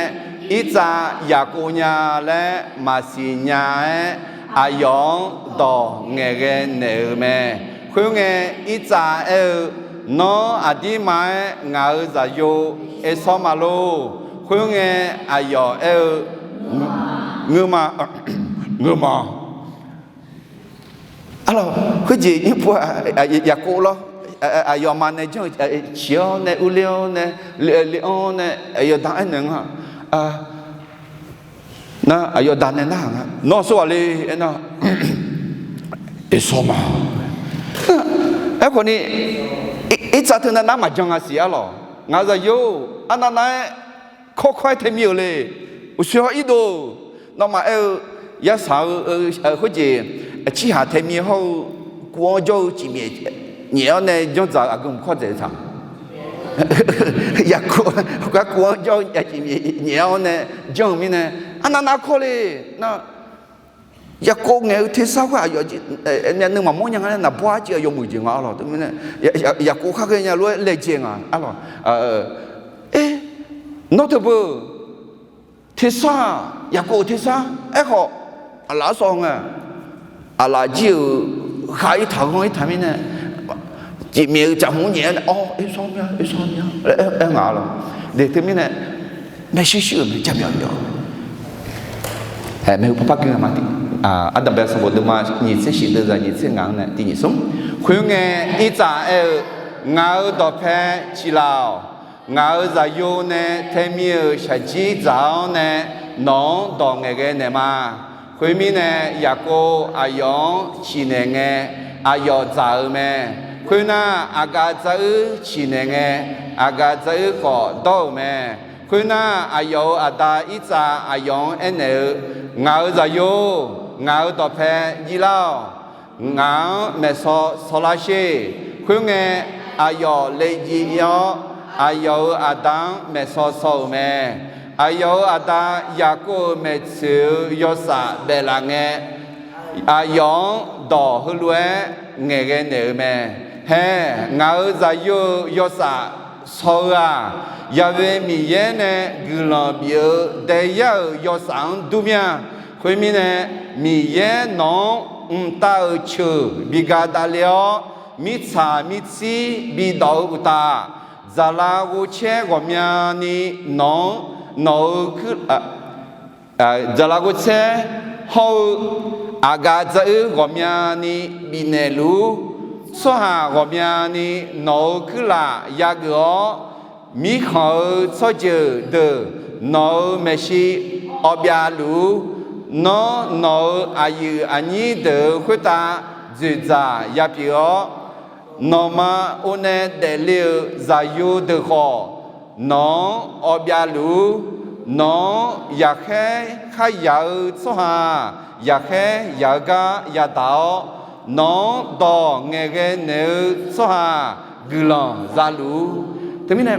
Irtsav Yaqkov nya laer maqsiq nya-aer, aqyawf-anr dawq ngaeqghae naeq-euq mae. Khoerngae, Irtsav aer-eu, Nawr aqdirma-aer ngaq-euq zaqyo Ersawr ma lor. Khoerngae, aqyawf aer-eu, Ngeur ma, ngeur ma. Arlawq, khoerjeq nymr pu-aq, Yaqkov lawr, aqyawfmaf nae janr-eu ciq-awr nae, urler-awr nae, le-anr nae, aqyawf da aernaeq nga. Nar aqyawf da nae nar-aq nga, Nawr aqsur ghaq le? Aernar, Ersawr ma. Aerkhawf ni, Irtsav teunav nar maqjan nga siq arlawq. Ngaq-euq zaqyo-or, arnav nav-aer kawrkawr-aer taemir-euq le. Uqshoe hawr irdov-eu, nawmaf aer-eu, yasaq-eu khoerjeq, aqcirhaq taemir hawr-eu, kuv-anr jawr-eu cifmyaef nyaef-awr nae janrdzaq-eu aqgeu mq kawr dzaeq-eu taq. Yaqkov gar kuv-anr jawr-eu cifmyaef nyaef-awr nae janr-eu mirnae, arnav nav kawr le. Nar Yaqkov ngaeq-eu tersar khoer aqyawf nuima mawrnya nga laer naqbawr arciv-eu yawmuiq jeq nga arlawq. Teumirnae, Yaqkov khar ghaenya lof-aer laejae nga arlawq. Nawr teubeu tersar-aq, Yaqkov-euq tersar. Aerkhawf, aqlaf-anr sawv nga. Aqlaf jir-euq khav-ir taq ghanr-ir taq mirnae, cifmyaef-eu caqhmq nyaef-aer nae, Awr, Ersawr mya, Ersawr mya laer aer nga arlawq. Teumirnae, maershuir shuir-euq mae, jabyav byawq-eu mae. Maeqhu paw par gui nga ma. Ardanqbae sanqbof deuvma nyiq tser shif deuvzaq nyiq tser ngaq-anr nae tiq nyiq smr. Khoerngae, Irtsav aer-eu, Ngaq-euq dawqpae ciqlaf-awq. Ngaq-euq zaqyo nae taemir-euq shaqjir dzaq-awr nae, nawq-anr dawq ngaeqghae naeq ma. Khoermirnae, Yaqkov aqyawf-anr ciqnaeq ngae, aqyawf dzaq-eu mae. Khoernar, aqgaf dzaruir ciqnaeq ngae, aqgaf dzaruir khawf dawr-euq mae. Khoernar, aqyawf-euq aqda Irtsav aqyawf-anr aernaeq-eu, Ngaq-euq zaqyo-or, ngaq-euq dawqpae jir lar-awq. Ngaq-anr maeqsaw saw lar sher. Khoerngae, aqyawf le jir ir-awr, aqyawf-euq aqda-anr maeqsaw saw-euq mae. Aqyawf-euq aqda Yaqkov-euq maeqtsoeq-eu yawsaf baef laf ngae, aqyawf-anr dawq heulof-aer ngaeqghae naeq-eu mae. Hae, ngaq-euq zaqyo-euq yawsaf saw-eu-aq, Yaqve Miqyaer nae guiqlanq bif-eu daeyar-euq yawsaf-anr dur mir-a. Khoermirnae, Miqyaer nawq-anr mqtav-euq ceuq bi ga davle-awr, mirtsaq mirtsir bidawq-eu uqtaf, dzaqlaf ghovcaer ghawqmyani nawq-anr nawq-eu dzaqlaf ghovcaer hawr-eu aqgaf dzaruir ghawqmyani bifnaeq luf-ur. Tsawrhaq ghawqmyani nawq-euq kuirlaf yageuf-awr, mirkhanq-eu tsawrjeuq deuq nawq-euq maeqshi awbyav luf-ur. Nawr nawq-euq aqyuif aqnyir deuq-euq khoertav dzoeqdzaq yapyeuf-awr, nawqma or nae daefle-euq zaqyo deuq khawf, nawq-anr awbyav luf-ur. Nawq-anr yaqkhaer kharyaq-eu tsawrhaq yaqkhaer yaq-eu gar yadaq-awr, nawq-anr dawq ngaeqghae naeq-eu tsawrhaq guiqlanq za luf-ur. Teumirnae,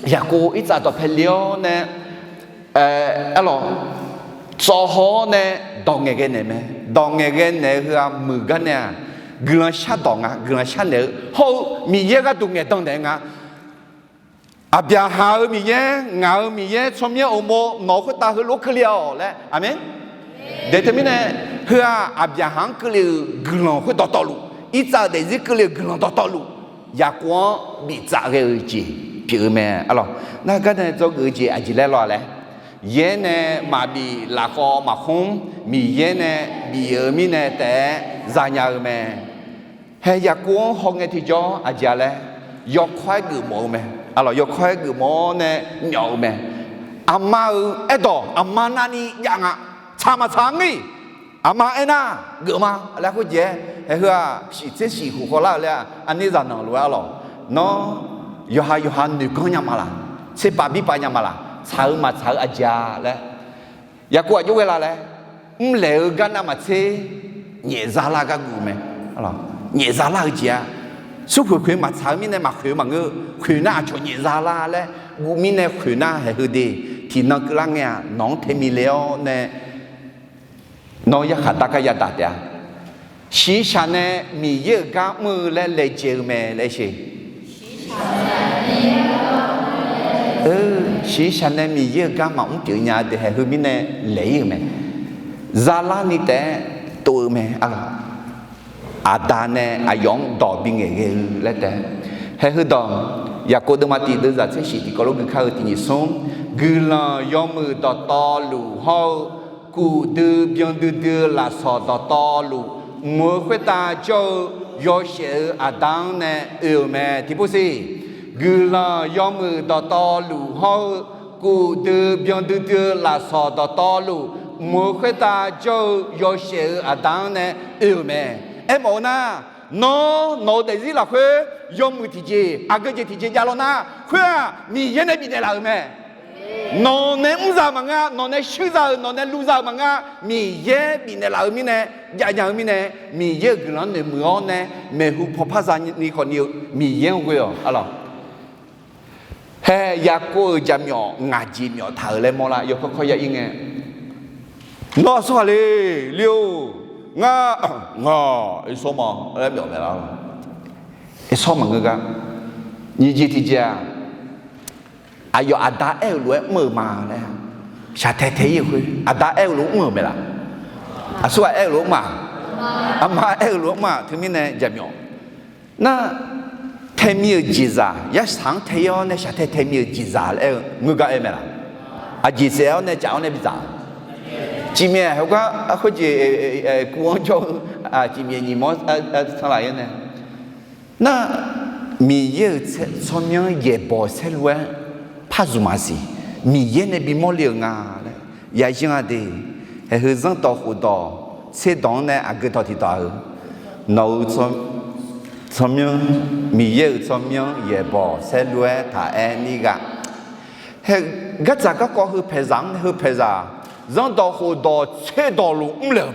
Yaqkov Irtsav dawqpae le-awr nae, arlawq, tsawv haw-awr nae dawq ngaeqghae naeq mae. Dawq ngaeqghae naeq-eu heu-aq muiq gar nae-aq, guiqlanq shardawq nga, guiqlanq sharnaeq-eu hawr-eu Miqyaer gharduq ngaeqdan naeq-eu nga. Aqbyaqhaq-euq Miqyaer, ngaq-euq Miqyaer, tsawrmyanr uqmov nawq-euq khoertav heulof-aer keuvle-awq laer. Aqmeq. Daeq teumirnae, heu-aq Aqbyaqhaq-anr keuvle-euq guiqlanq khoer dawqtawvluf, Irtsav-euq daefzir keuvle-euq guiqlanq dawqtawvluf, Yaqkov-anr biftsaf ghae-eu jeq pyeuf-eu mae. Arlawq, nar gar nae dzawgeuf-eu jeq aqjeq laer law-a laer, yaer nae maqbif lafkhawv maqkhmr, Miqyaer nae bif-euq mirnae taef-aer zanya-eu mae. Hae, Yaqkov-anr hawngae tiqjawr aqjeq-a laer, yawkawr-aer geufmawf-eu mae. Arlawq, yawkawr-aer geufmawf-awr nae myawf-eu mae. Aqma-euq aerdawq aqma navni jav nga. Tsaq maqtsaq-a ngir. Aqma aernar, geufma laer khoerjeq-aer, hae heu-aq shiq tser shiq khof khawvlar-eu laer-aq, arnir zaqnanq lof-aer arlawq, nawr yawqha yawqha noeqganr nya ma laq, tserpav birpav nya ma laq, tsaq-eu maqtsaq-eu aqjeq-a laer, Yaqkov aqjox ghae la laer, mrlaeq-eu gar navmaqtser nyaefzar lar gar guv mae. Nyaefzar lar-eu jeq-a, smrkhoeq khoeq maqtsaq-eu mirnae maqkhoeq-eu maqngeur, khoeq nar aqcawq nyaefzar lar laer guv mirnae khoeq nar hae heu de. tiqnan keuvlar ngae-aq, nawq-anr tae miqle-awr nae, nawr yarkhaq darkar yadaq taef-a. Shiqshaq nae Miqyaer-euq gar mr-eu laer laejae-eu mae laer sher. Shiqshaq nae Miqyaer-euq gar maqmr pyeuf nya de, haeq heu mirnae laeq-ir-euq mae. Zalarni taef-aer tov-eu mae, aqda nae aqyawf-anr dawq bingaeq ghae-eu laer taef-aer. Haeq heudawq, Yaqkov deuvma tiq deuvzaq tser shif tiqkawv lof gui kar-eu tiq nyiq smr, guiqlanq yawmuiq dawqtawvluf hawr-eu, kuf dui byan duidui-eu lafsawq dawqtawvluf mq-eu khoertav jawr-eu yawshaef-eu aqda-anr nae oe-euq mae. Tiqpov siq, guiqlanq yawmuiq dawqtawvluf hawr-eu, kuf dui byan duidui-eu lafsawq dawqtawvluf mq-eu khoertav jawr-eu yawshaef-eu aqda-anr nae oe-euq mae. Aermawf-eu nar, nawr nawq-eu daefzir lafkhoer yawmuiq tiqjeq, aqgeu jeq tiqjeq jav law nar, khoer-aq Miqyaer nae bifnaeq laf-euq mae. Nawq nae mr za-euq maqngeur-a, nawq nae shuir za-euq, nawq nae lu za-euq maqngeur-a, Miqyaer bifnaeq laf-eu mirnae, jav nya-eu mirnae, Miqyaer-euq guiqlanq-anr noeqmuiq-awr nae, maeqhu pawpar za ni khawf ni-eu Miqyaer-anr ghoe-awq, aqlawq. Hae, Yaqkov-euq jaqmyawf ngaq jeq myawf taq-euq laer mawrlar, yawkawr kawr ya-ir ngae, nawr aqsurghaq le, le-or, ngar, ngaq, Ersawr ma laer myawf mae lar. Ersawr maqngeur gar, nyiq jeq tiqjeq-aq, aqyawf aqda aer-euq lof-aer mr-euq ma laer, shaqtae tae-ir-eu khoer aqda aer-eu lof-aer mr-euq mae laf. Aqsurghaq aer-euq lof-aer mr-aq, aqma aer-euq lof-aer mr-aq, teumirnae jaqmyawf nar, taemi-euq jeqzaq, yarsaq-anr tae-ir-awr nae shaqtae taemi-euq jeqzaq laer aer-eu ngeur gar aer mae laf. Aqjeq saef-awr nae caf-awr nae bidzaq, cifmyaef heugar khoerjeq kuv-anr jawr-eu, cifmyaef nyiq mawr sanr laf-ir nae, nar, Miqyaer-euq tsawrmyanr yaeqbawq saerlu-aer par zmq maqsiq, Miqyaer nae bimawr le-euq nga laer yayanr-a de. Haeq heu zanrdawq khofdawq tserdawq-anr nae aqgeu dawq tiqdawq-eu, nawq-euq tsawrmyanr, Miqyaer-euq tsawrmyanr yaeqbawq saerlu-aer taq aer nir ghaq, hae, gardzaq garkawv heu paeqzaq-anr nae heu paeqzaq, zanrdawq khofdawq tserdawq luf mrlaeq-euq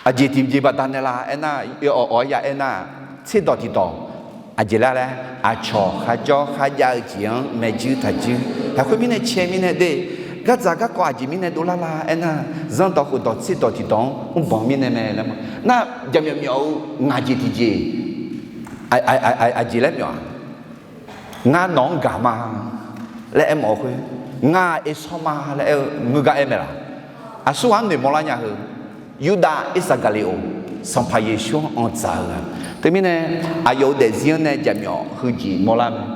aqjeq tiqjeq baqdanae la aernar, awq-awq-aer ya aernar, tserdawq tiqdawq, aqjeq lar laer, aqcawq kharjawr kharjav-eu jeq-anr maeqjuir taqjuir. Haeq khoer mirnae cae mirnae de, gardzaq garkawv aqjeq mirnae dovlar la aernar, zanrdawq khofdawq tserdawq tiqdawq-anr mrbanq mirnae mae laer ma. Nar, jaqmyawf myawf-eu ngaq jeq tiqjeq, aqjeq laer myawf-aq, ngar nawq-anr gaq ma laer aermawf-eu khoer, ngar Ersawr ma laer aer-eu ngeur gar aer mae laf. Aqsurghaq-anr noeqmawr lar nya heu, Yurdav Irsaqgaqleqoq, Sanqpaq Yeqsur-anr anr dzaq-eu-a. Teumirnae, aqyawf-euq daefzir-anr nae jaqmyawf heujeq mawrlar mae.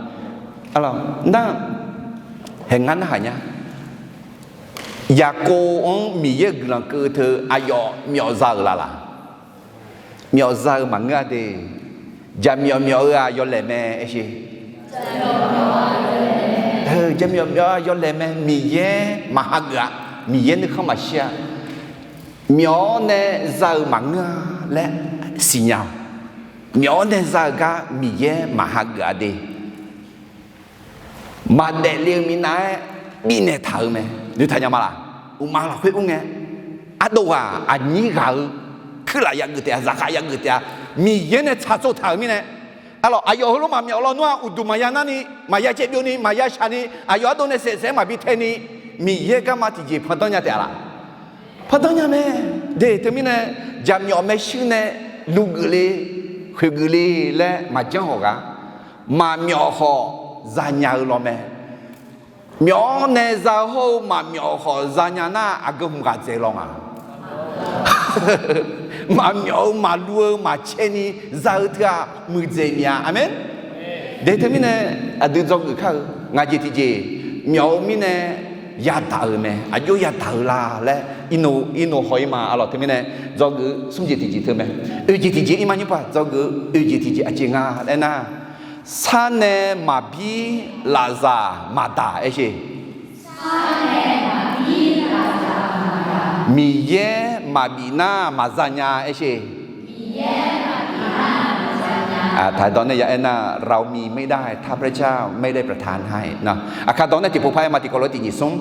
Nar, haeq ngar narhaq nya, Yaqkov-anr Miqyaer-euq guiqlanq keuv teu aqyawf myawf za-euq laf laf. Myawf za-eu maqngeur-a de. Jaqmyawf myawf-eu-aq yawlaeq mae aer sher. Jaqmyawf myawf-eu-aq yawlaeq mae, Miqyaer maq hageuf-a, Miqyaer nuikhanr maqshir-a. Myawf-awr nae za-eu maqngeur-a laer siqnya-awq. Myawf-awr nae za-eu gar Miqyaer maq hageuf-a de. Maqdaef le-eu minav-aer bifnaeq taq-euq mae. Noeqtaq nya ma laq? Uqma lafkhoer ur ngae, ardov ghaq aqnyir ghaq-eu kuirlaf yageuf taef-a, zaqkhav yageuf taef-a, Miqyaer nae tsaqtsov taq-euq mirnae, aqlawq, aqyawf heulof maqmyawf lawnmr-aq, uqduq maqya narni, maqya caevbyovni, maqya shaqni, aqyawf ardov nae saef saef-aer maqbi taeni, Miqyaer garma tiqjeq pandanr nya taef-a laq? Pandanr nya mae. De, teumirnae, jaqmyawf maershuir nae luv geufle, khoeq geufle laer maqjanr hawq ghaq, maqmyawf khawf zanya-eu law mae. Myawf-awr nae za-eu hawr-eu maqmyawf khawf zanya nar, aqgeu hmq ghaq dzaeq law ma. Maqmyawf-eu maqluv-eu maqcaevni za-eu teu-aq, muiqdzaeq miq-a. Aqmeq. De, teumirnae, aqdui dzawgeuf kar-eu ngaq jeq tiqjeq, myawf-eu mirnae yadaq-euq mae, aqjox yadaq-eu la laer irnoq haw-ir ma. Aqlawq, teumirnae dzawgeuf smr jeq tiqjeq teu mae. Oeq jeq tiqjeq ir ma nymr paq dzawgeuf-eu oeq jeq tiqjeq aqjeq nga laer nar, sar nae maqbir lafzaq maqdaq aer sher. Miqyaer maqbif nar maqza nya aer sher. Taq dawq nae ya aer nar, เรามีไม่ได้ ถ้าพระเจ้าไม่ได้ประทานให้ nar. Aqkar dawq nae tiqpov par aer ma, tiqkawv lof tiq nyiq smr.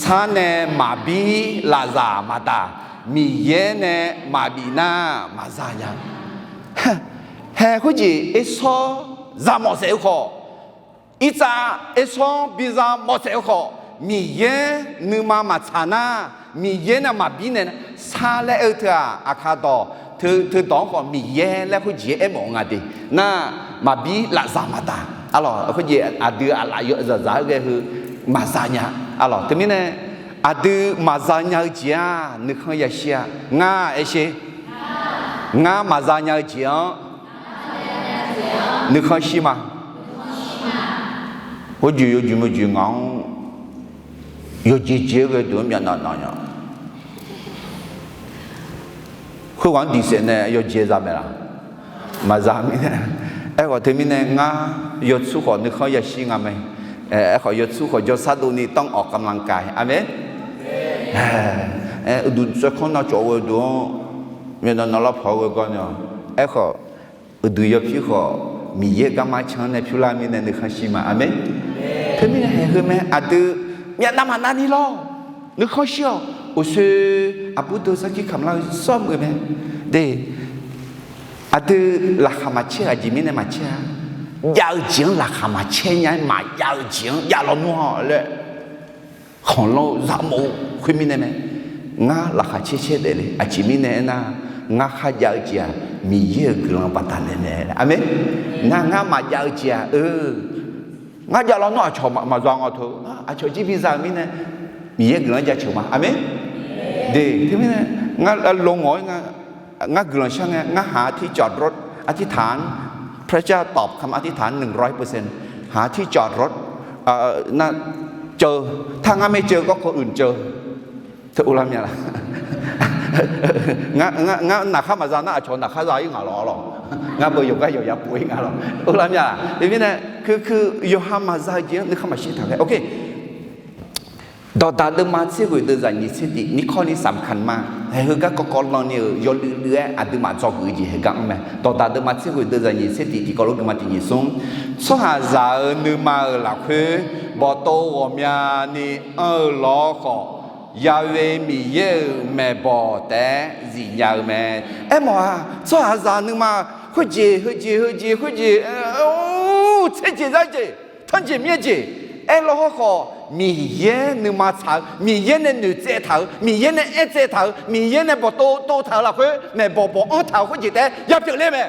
Sar nae maqbir lafzaq maqdaq, Miqyaer nae maqbif nar maqza nya. Hae khoerjeq Ersawr za mawf saef-eu khawf, Irtsav Ersawr-anr biza mawf saef-eu khawf, Miqyaer nuima maqtsaq nar, Miqyaer nae maqbir nae sar laer aer-eu teu-aq, aqkar dawq teu, teudawq-anr khawf Miqyaer laer khoerjeq aermawf-eu nga de. Nar, maqbir lafzaq maqdaq. Arlawq, khoerjeq aqdui aqlaf yawzaqzaq-aer ghae heu maqza nya. Arlawq, teumirnae aqdui maqza nya-eu jeq-aq nuikhanr yashir-a. Ngar aersher, ngar maqza nya-eu jeq-anr nuikhanr shir ma. Khoerjeq yawjeq meujeq ngaq-anr yawjeq jeq-aer ghae deuq-anr myavnav nav nya. Khoerghaq-anr diqsaef nae yawjeq za mae laq? Maqza mirnae. Aerkhawf teumirnae ngar yawtsur khawf nuikhanr yashir nga mae. Aerkhawf yawtsur khawf jawrsar dovni ต้องออกกำลังกาย. Aqmeq. Uqduq tsawrkanr navcawv ghae deuq-anr myavnav nav lar paq-aer ghae gar nae-awq. Aerkhawf uqduq yawpyur khawf Miqyaer garma can-anr nae pyur lar mirnae nuikhanr shir ma. Aqmeq. Teumirnae haeq heu mae, aqdui myavnav maqnav ni lawr. Nuikhanr shir-awq. Uqshoe aqbur deuq sarkir kamq lar-eu sawr meuq mae. De, aqdui laqkhaq maqcaer-eu aqjeq mirnae maqcaer-a. Jav-eu jeq-anr laqkhaq maqcaer nya-aer maqjav-eu jeq-anr jav lawnmr-awq laer khanqlanr-eu zaqmawf-eu khoermirnae mae. Ngar laqkhaq caer caer daefle. Aqjeq mirnae aernar, ngar kharjav-eu jeq-aq Miqyaer-euq guiqlanq baqdanae mae. Aqmeq. Nar ngar maqjav-eu jeq-aq, eu, ngar jav lawnmr aqcawq maqza nga teu, aqcawq jir biza-eu mirnae Miqyaer guiqlanq-anr jaceuq ma. Aqmeq. De, teumirnae ngar lo ngawq-aer nga, ngar guiqlanq shar ngae, งานที่จอดรถอธิษฐาน พระเจ้าตอบคำอธิษฐานหนึ่งร้อยเปอร์เซ็นต์ หาที่จอดรถ nar, ceuv, tar ngar maer ceuv garkawv uiq ceuv. Teu uvlar mya laq? Ngar naqkhar maqza nar aqcawq naqkhar za-ir ngaq lawq lawq. Ngar beu yawqgar yawqya pov-ir nga lawq. Uvlar mya laq? Teumirnae, keu, keu, yawqha maqza-eu jeq-anr nuikhanr maqshir taq ghae. Ok. Dawqdaq deuvma tser ghoeq deuvzaq nyiq tser tiq, ข้อนี้สำคัญมาก. Haeq heugar kawvkawv lan ni-euq yawluiv luiv-aer aqduimaf dzawgeuf-eu jeq haeq gar anr mae. Dawqdaq deuvma tser ghoeq deuvzaq nyiq tser tiq tiqkawv lof geufma tiq nyiq smr. Tsawrhaqzaq-euq nuima-euq lafkhoer bawqtov ghawqmyani anr-eu lawr khawf, Ya'we Miqyaer-euq maeqbawq taef-aer zifnya-eu mae. Aermawf-aq, tsawrhaqzaq nuima khoerjeq heujeq heujeq khoerjeq, tser jeq zar jeq, tanrjeq myaer jeq, aerlawr hawrkhawf Miqyaer nuima tsaq-eu, Miqyaer nae noeqtsaev taq-euq, Miqyaer nae aertsaev taq-euq, Miqyaer nae bawqtov tov taq-euq lafkhoer maeqbawq bawq anr taq-euq khoerjeq taef-aer yapyeuf ler mae.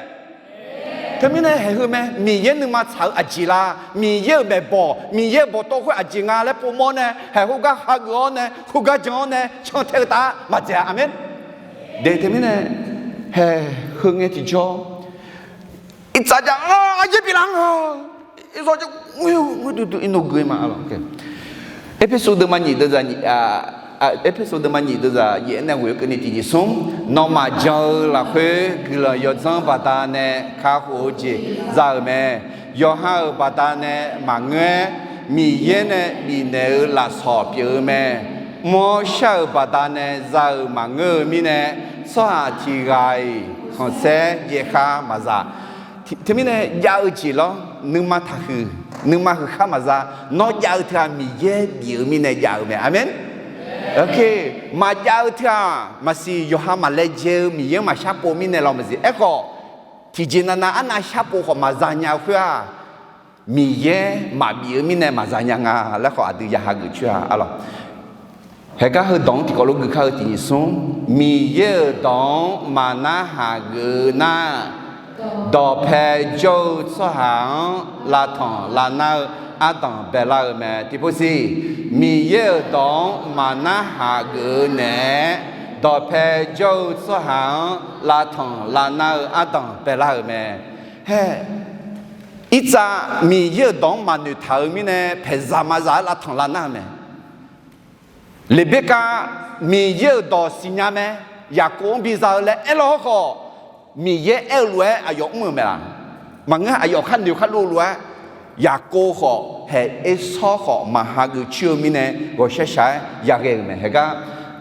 Teumirnae haeq heu mae, Miqyaer nuima tsaq-eu aqjeq la, Miqyaer-euq maeqbawq, Miqyaer-euq bawqtov khoer aqjeq nga laer povmawr nae, haeq khoergar hageuf-awr nae, khoergar jan-awr nae cantae-eu taef-aer maqdzaeq-a. Aqmeq. De teumirnae haeq heu ngae tiqjawr, iqtsaq jav-awr aryaer biflaf-anr-a, iqzawr jav, duidui iqnoq gui ma lawq. Erpersu deuvma nyiq deuvzaq nyiq, Erpersu deuvma nyiq deuvzaq yaef-aer nae ghoeq-eu keuvni tiq nyiq smr. Nawmaf jan-eu lafkhoer guiqlanq yawdzanr baqdanae kakhof-eu jeq za-euq mae. Yawqha-euq baqdanae maqngeur-aer, Miqyaer nae bifnaeq-eu lafsawq pyeuf-eu mae. Mr-awr shar-euq baqdanae za-euq maqngeur-eu mirnae, tsawrhaq tiq ghaq-iq khanqsaer jaev khar maqza. Teumirnae jav-eu jeq lawr, nuima taqhuiq, nuima huiq khar maqza. Nawr jav-eu teu-aq Miqyaer bif-eu mirnae jav-eu mae. Aqmeq. Maqjav-eu teu-aq maqsiq, yawqha maqlaejae-eu Miqyaer-anr maqshar pov mirnae lawr maqsiq. Aerkhawf, tiqjeq navnav arnav sharpov khawf maqza nya-eu khoer-aq, Miqyaer maqbif-eu mirnae maqza nya nga laer khawf aqdui ya hageuf coer-a lawq. Haeqgar heudawq-anr tiqkawv lof gui kar-eu tiq nyiq smr. Miqyaer-euq dawq-anr maqnarhaq geuf-eu nar, dawqpae jawr-eu tsawrhaq-anr lavtanq lavnar-eu ardanq baelar-euq mae. Tiqpov siq, Miqyaer-euq dawq-anr maqnarhaq geuf-eu naeq-aer, dawqpae jawr-eu tsawrhaq-anr lavtanq lavnar-eu ardanq baelar-euq mae. Hae, irtsav Miqyaer-euq dawq-anr maqnoeq taq-euq mirnae paeqzaq maqzaq-aer lavtanq lavnar-eu mae. Leqberkav Miqyaer-euq dawq siqnya mae. Yaqkov-anr biza-eu laer aerlawr hawrkhawf, Miqyaer aer-eu lof-aer aqyawf mr-euq mae laq? Maqngeur, aqyawf khar noeq khar lov lof-aer, Yaqkov khawf hae Ersawr khawf maqhageuf coer-eu mirnae ghawqshaq shaq-aer yaghae-euq mae. Haeqgar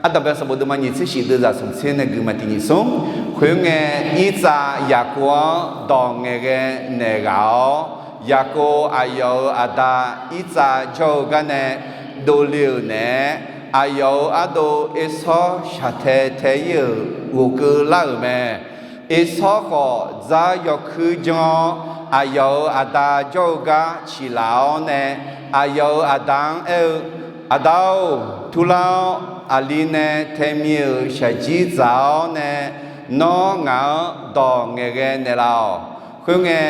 Ardanqbae sanqbof deuvma nyiq tser shif deuvzaq smq tser nae gui ma tiq nyiq smr. Khoerngae, Irtsav Yaqkov-anr dawq ngaeqghae naeq ghaq-awr, Yaqkov aqyawf-euq aqda Irtsav jawr-eu garnae dovle-euq naeq-aer, aqyawf-euq ardov Ersawr shaqtae tae-ir-euq ghofkeuv lar-euq mae. Ersawr khawf dzar yawkuir janr-awr, aqyawf-euq aqda jawr-eu gar ciqlaf-awr nae, aqyawf-euq aqda-anr aer-eu, Aqda-or, turlar-awr, aqli nae taemir-euq shaqjir dzaq-awr nae, nawr ngaq-anr dawq ngaeqghae naeqlaf-awq. Khoerngae,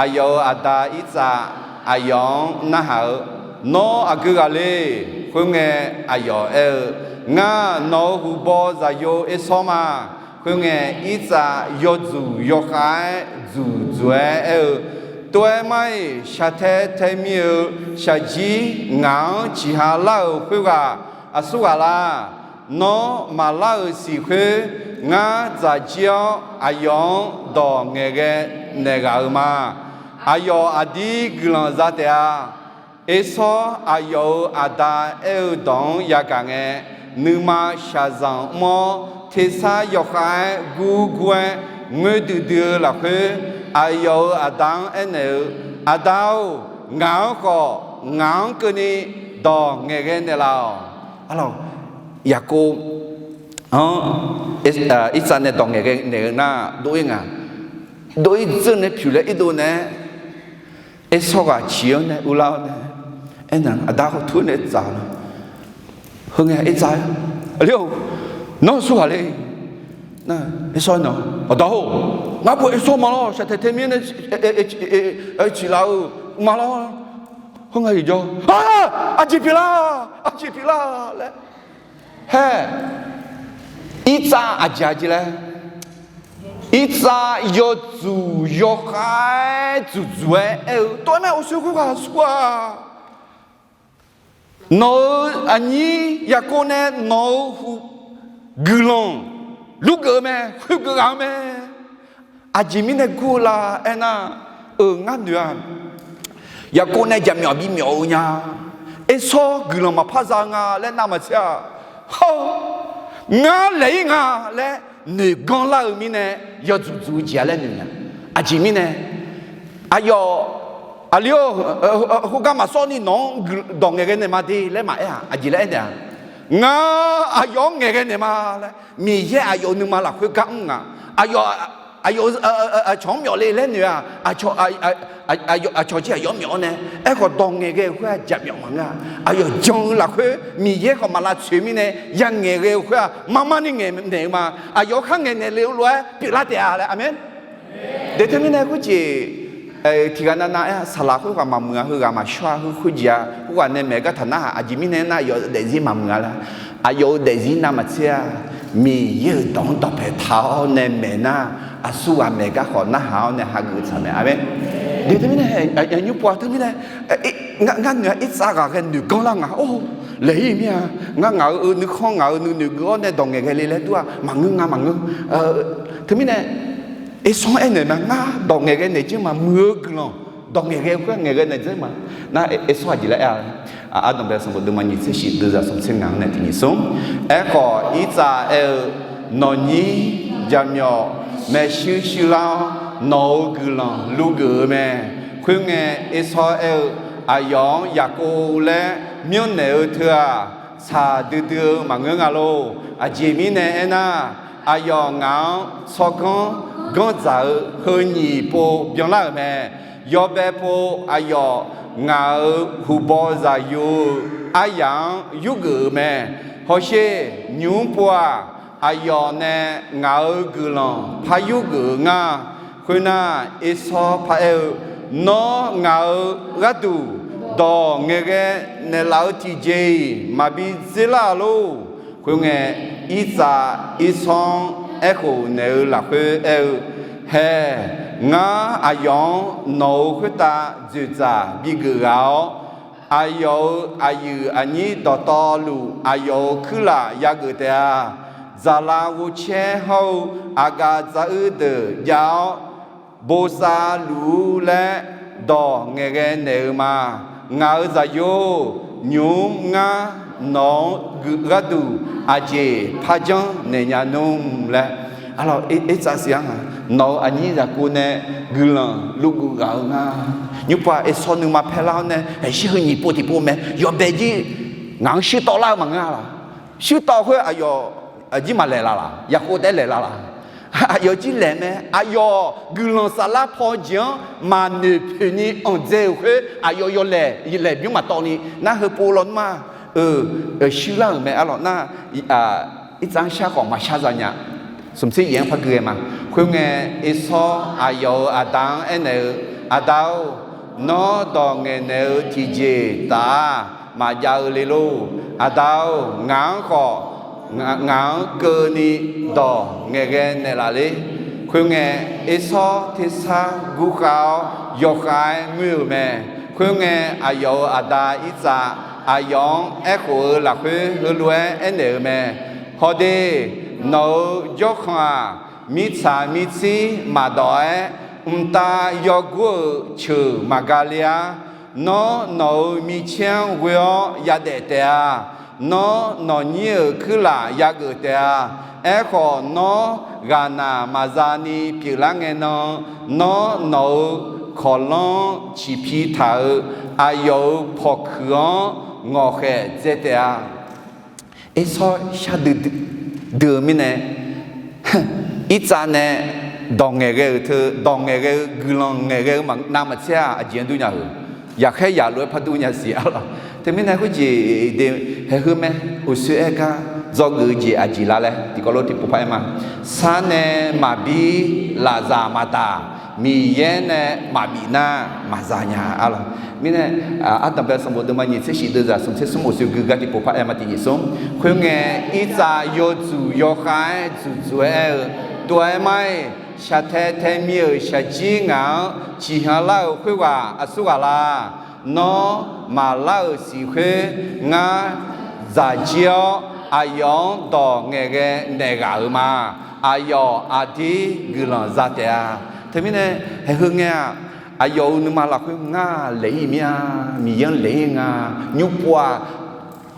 aqyawf-euq aqda Irtsav aqyawf-anr narhaq-eu, Nawr aqgeu ghaq le? Khoerngae, aqyawf aer-eu, Ngar nawq-euq huqbaw zaqyo Ersawr ma. Khoerngae, Irtsav yawdzuq yawkhav-aer dzuqdzuq-aer aer-eu, Tov-aer mar-iq, shaqtae taemir-euq shaqjir ngaq-anr ciqha lar-euq khoerghaq aqsur ghaq la? Nawr maqlar-euq siq khoer, ngar dzaq jir-awr aqyawf-anr dawq ngaeqghae naeq ghaq-eu ma. Aqyawf aqdir guiqlanq za taef-a. Ersawr aqyawf-euq aqda aer-eu dawq-anr yagaq ngae, nuima shaqzanq mr-awr, tersar yawkhav-aer gurgur-aer ngoer duidui-eu lafkhoer, aqyawf-euq aqda-anr aernaeq-eu, Aqda-or, ngaq-anr khawf, ngaq-anr keuvni dawq ngaeqghae naeqlaf-awq. Arlawq, Yaqkov-anr Irtsav nae dawq ngaeqghae naeq-eu nar, dov-ir nga. Dov-ir dzeur nae pyuq laer irdov nae aer, Ersawr ghaq ciq-anr nae urlar-awr nae, aernaeq, Aqda, khawf tur nae tsaf-awq. Heungae Irtsav-aer, Aqli-or, nawr aqsur ghaq le? Ersawr-aer naeq, Aqda-or, ngar pov Ersawr ma lawr, shaqtae taemir nae ciqlaf-eu ma lawr. Khoerngae, iqjawr, Aqjeq pyeuflar, aqjeq pyeuflar laer. Haer, Irtsav aqjeq aqjeq laer, Irtsav yawdzuq yawkhav-aer dzuqdzuq-aer aer-eu, Tov-aer mar-iq, aqsur khoerghaq aqsur-aq, nawq-euq aqnyir Yaqkov nae nawq-euq guiqlanq lurgeuf-eu mae, khoergeuf ghaq-eu mae. Aqjeq mirnae gur-eu la aernar, euq ngar noeq-a, Yaqkov nae jaqmyawf bimyawf-eu nya. Ersawr guiqlanq maqpar za-eu nga laer navmaqtser-aq, hawr, ngar laeq-ir nga laer noeqganr lar-eu mirnae yawdzuq dzuq-eu jeq-a laer noeq nya. Aqjeq mirnae, aqyawf, Aqli-or, khoergar maqsawr ni nawq-anr dawq ngaeqghae naeq ma de laer maqaer-aq, aqjeq laer aernaeq-a, Ngar aqyawf-anr ngaeqghae naeq ma laer, Miqyaer aqyawf-euq nuima lafkhoer gar mr nga. Aqyawf, aqyawf-eu aqcawq-anr myawf le laer noeq-aq, aqcawq jir aqyawf-anr myawf-awr nae, aerkhawf dawq ngaeqghae-eu khoer-aq jaqmyawf maqngeur-a. Aqyawf jan-eu lafkhoer Miqyaer khawf maq lavtsoeq mirnae, ya ngaeqghae-eu khoer-aq marmar ni ngaeqnaeq-eu ma. Aqyawf-anr khar ngaeqnaeq le-eu lof-aer pyeuflar taef-a laer. Aqmeq. Deuq teumirnae khoerjeq tiqghaq navnav aer-a, saqlaq khoerghaq maqmuiq-a, heughaq maqshawr-a, heu khoerjeq-a, khoerghaq nae maeq-eu gartaq narhaq, aqjeq mirnae aernar aqyawf-euq daefzir maqmuiq-a laer. Aqyawf-euq daefzir navmaqtser-aq, Miqyaer-euq dawq-anr dawqpae taq-awr nae maeq nar, aqsur ghaq maeq gar khawf narhaq-awr nae hageuf tsaq mae. Aqmeq. Deuq teumirnae, nymr pov-a teumirnae, ngar noeq-a, Irtsav ghaqghae noeqganr lar nga. Or, laeq-ir mir-a. Ngar ngaq-euq nuikhanr, ngaq-euq nuinoeq geuf-awr nae dawq ngaeqghae le laer dur-aq maqngeur nga, maqngeur. Teumirnae Ersawr-anr aernaeq ma, Ngar dawq ngaeqghae naeq jir maqmuiq-eu guiqlanq, dawq ngaeqghae-eu khoer ngaeqghae naeq jir ma. Nar Ersawr aqjeq laer aer-a, Ardanqbae sanqbof deuvma nyiq tser shif deuvzaq smq tser ngaq-anr nae tiq nyiq smr. Aerkhawf Irtsav aer-eu, Nawqnyir jaqmyawf maershuir shuirlar-awr, nawq-euq guiqlanq luvgeuf-eu mae. Khoerngae, Ersawr aer-eu, Aqyawf-anr Yaqkov laer myanrnaeq-eu teu-aq, tsaq duidui-eu maqngeur nga lor. Aqjeq mirnae aernar, aqyawf ngaq-anr tsawrganr ganr dzaq-eu heu nyiq pov byanlar-euq mae. Yawbae pov aqyawf ngaq-euq huqbaw zaqyo-eu aryaq-anr yurgeuf-euq mae. Hawsher, nymq-mr pov-aq, aqyawf nae ngaq-euq guiqlanq par yurgeuf-eu ngar. Khoernar, Ersawr paraer-eu, Nawr ngaq-euq gharduq dawq ngaeqghae naeqlaf-eu tiqjeq-iq maqbi dzerlar-a lor. Khoerngae, Irtsav Ersawr-anr aerkhof naeq-eu lafkhoer aer-eu, Hae, ngar aqyawf-anr nawq-euq khoertav dzoeqdzaq bigeuf ghaq-awr, aqyawf-euq aqyuif aqnyir dawqtawvluf aqyawf-euq kuirlaf yageuf taef-a. Dzaqlav ghovcaer hawr-eu aqgaf dzaq uir deuq jav-awr, bosav luf-ur laer dawq ngaeqghae naeq-eu ma. Ngaq-euq zaqyo-or, nymq-mr ngar nawq-anr gharduq aqjeq par janrnaeq nya nmr laer. Arlawq, Irtsav siq-anr-aq, nawq-euq aqnyir Yaqkov nae guiqlanq luvgeuf ghaq-eu nga. Nymr pov-aq, Ersawr nuima paerlar-awr nae, aqshir heu nyiq pov tiqpov mae, yawbae jir ngaq-anr shuirtawv lar-eu maqngeur-a laq. Shuirtawv khoer aqyawf jir maqlaeq laf laq, Yaqkov taef-aer laeq laf laq. Aqyawf jir laeq mae. Aqyawf guiqlanq saflar paw jeq-anr maqnoeq poeq ni anqdzae-euq khoer, aqyawf yawlaeq laeq bymr maqtawv ni nar, heu pov lawnmr-a. eu, shuir lar-euq mae arlawq nar, irtsav-anr shar khawf maqshar za nya. Smq tser yaef-anr par gui ghae ma. Khoerngae, Ersawr aqyawf-euq aqda-anr aernaeq-eu, Aqda-or, nawr dawq ngaeqnaeq-eu tiqjeq taf-aq maqjav-eu le lor. Aqda-or, ngaq-anr khawf, ngaq-anr keuvni dawq ngaeqghae naeqlaf ler. Khoerngae, Ersawr tersar gurkhav-awr yawkhav-aer ngoer-euq mae. Khoerngae, aqyawf-euq aqda Irtsav aqyawf-anr aerkhof-eu lafkhoer heulof-aer aernaeq-eu mae. Hawde, nawq-euq jawrkhanq-aq, mirtsaq mirtsir maqdawq-aer, mqtav yawgur-euq ceuq maqga le-ar. Nawr nawq-euq micaer-anr ghoe-awr yadaef taef-a. Nawr nawqnyir-euq kuirlaf yageuf taef-a. Aerkhawf, nawr ghaqnaq maqza ni pyeuflar ngae nan, nawr nawq-euq kawqlanr-anr ciqpi taq-euq aqyawf-euq pawqkuiq-anr ngawqkhaeq dzae taef-a. Ersawr shardui dui-eu mirnae, Irtsav nae dawq ngaeqghae-euq teu, dawq ngaeqghae-eu guiqlanq ngaeqghae-eu nav maqtser-aq, aqjeq-anr dur nya-euq, yaqkhaer yaqlof-aer par dur nya siq arlawq. Teumirnae khoerjeq de, haeqheu mae, uqshoe aer gar dzawgeuf-eu jeq aqjeq la laer tiqkawv lof tiqpov par aer ma. Sar nae maqbir, lafzaq maqdaq, Miqyaer nae maqbif nar maqza nya arlawq. Mirnae, ardanqbae sanqbof deuvma nyiq tser shif deuvzaq smq tser smr uqshoe gui gar tiqpov par aer ma tiq nyiq smr. Khoerngae, Irtsav yawdzuq yawkhav-aer dzuqdzuq-aer aer-eu, Tov-aer mar-iq, shaqtae tae mir-euq shaqjir ngaq-anr ciqhyan lar-euq khoerghaq aqsurghaq la? Nawr maqlar-euq siq khoer ngar dzaq jir-awr, aqyawf-anr dawq ngaeqghae naeq ghaq-euq ma. Aqyawf aqdir guiqlanq za taef-a. Teumirnae, haeqheu ngae-aq, aqyawf-euq nuima lafkhoer ngar laeq-ir mir-a, Miqyaer-anr laeq-ir nga, nymrpov-aq,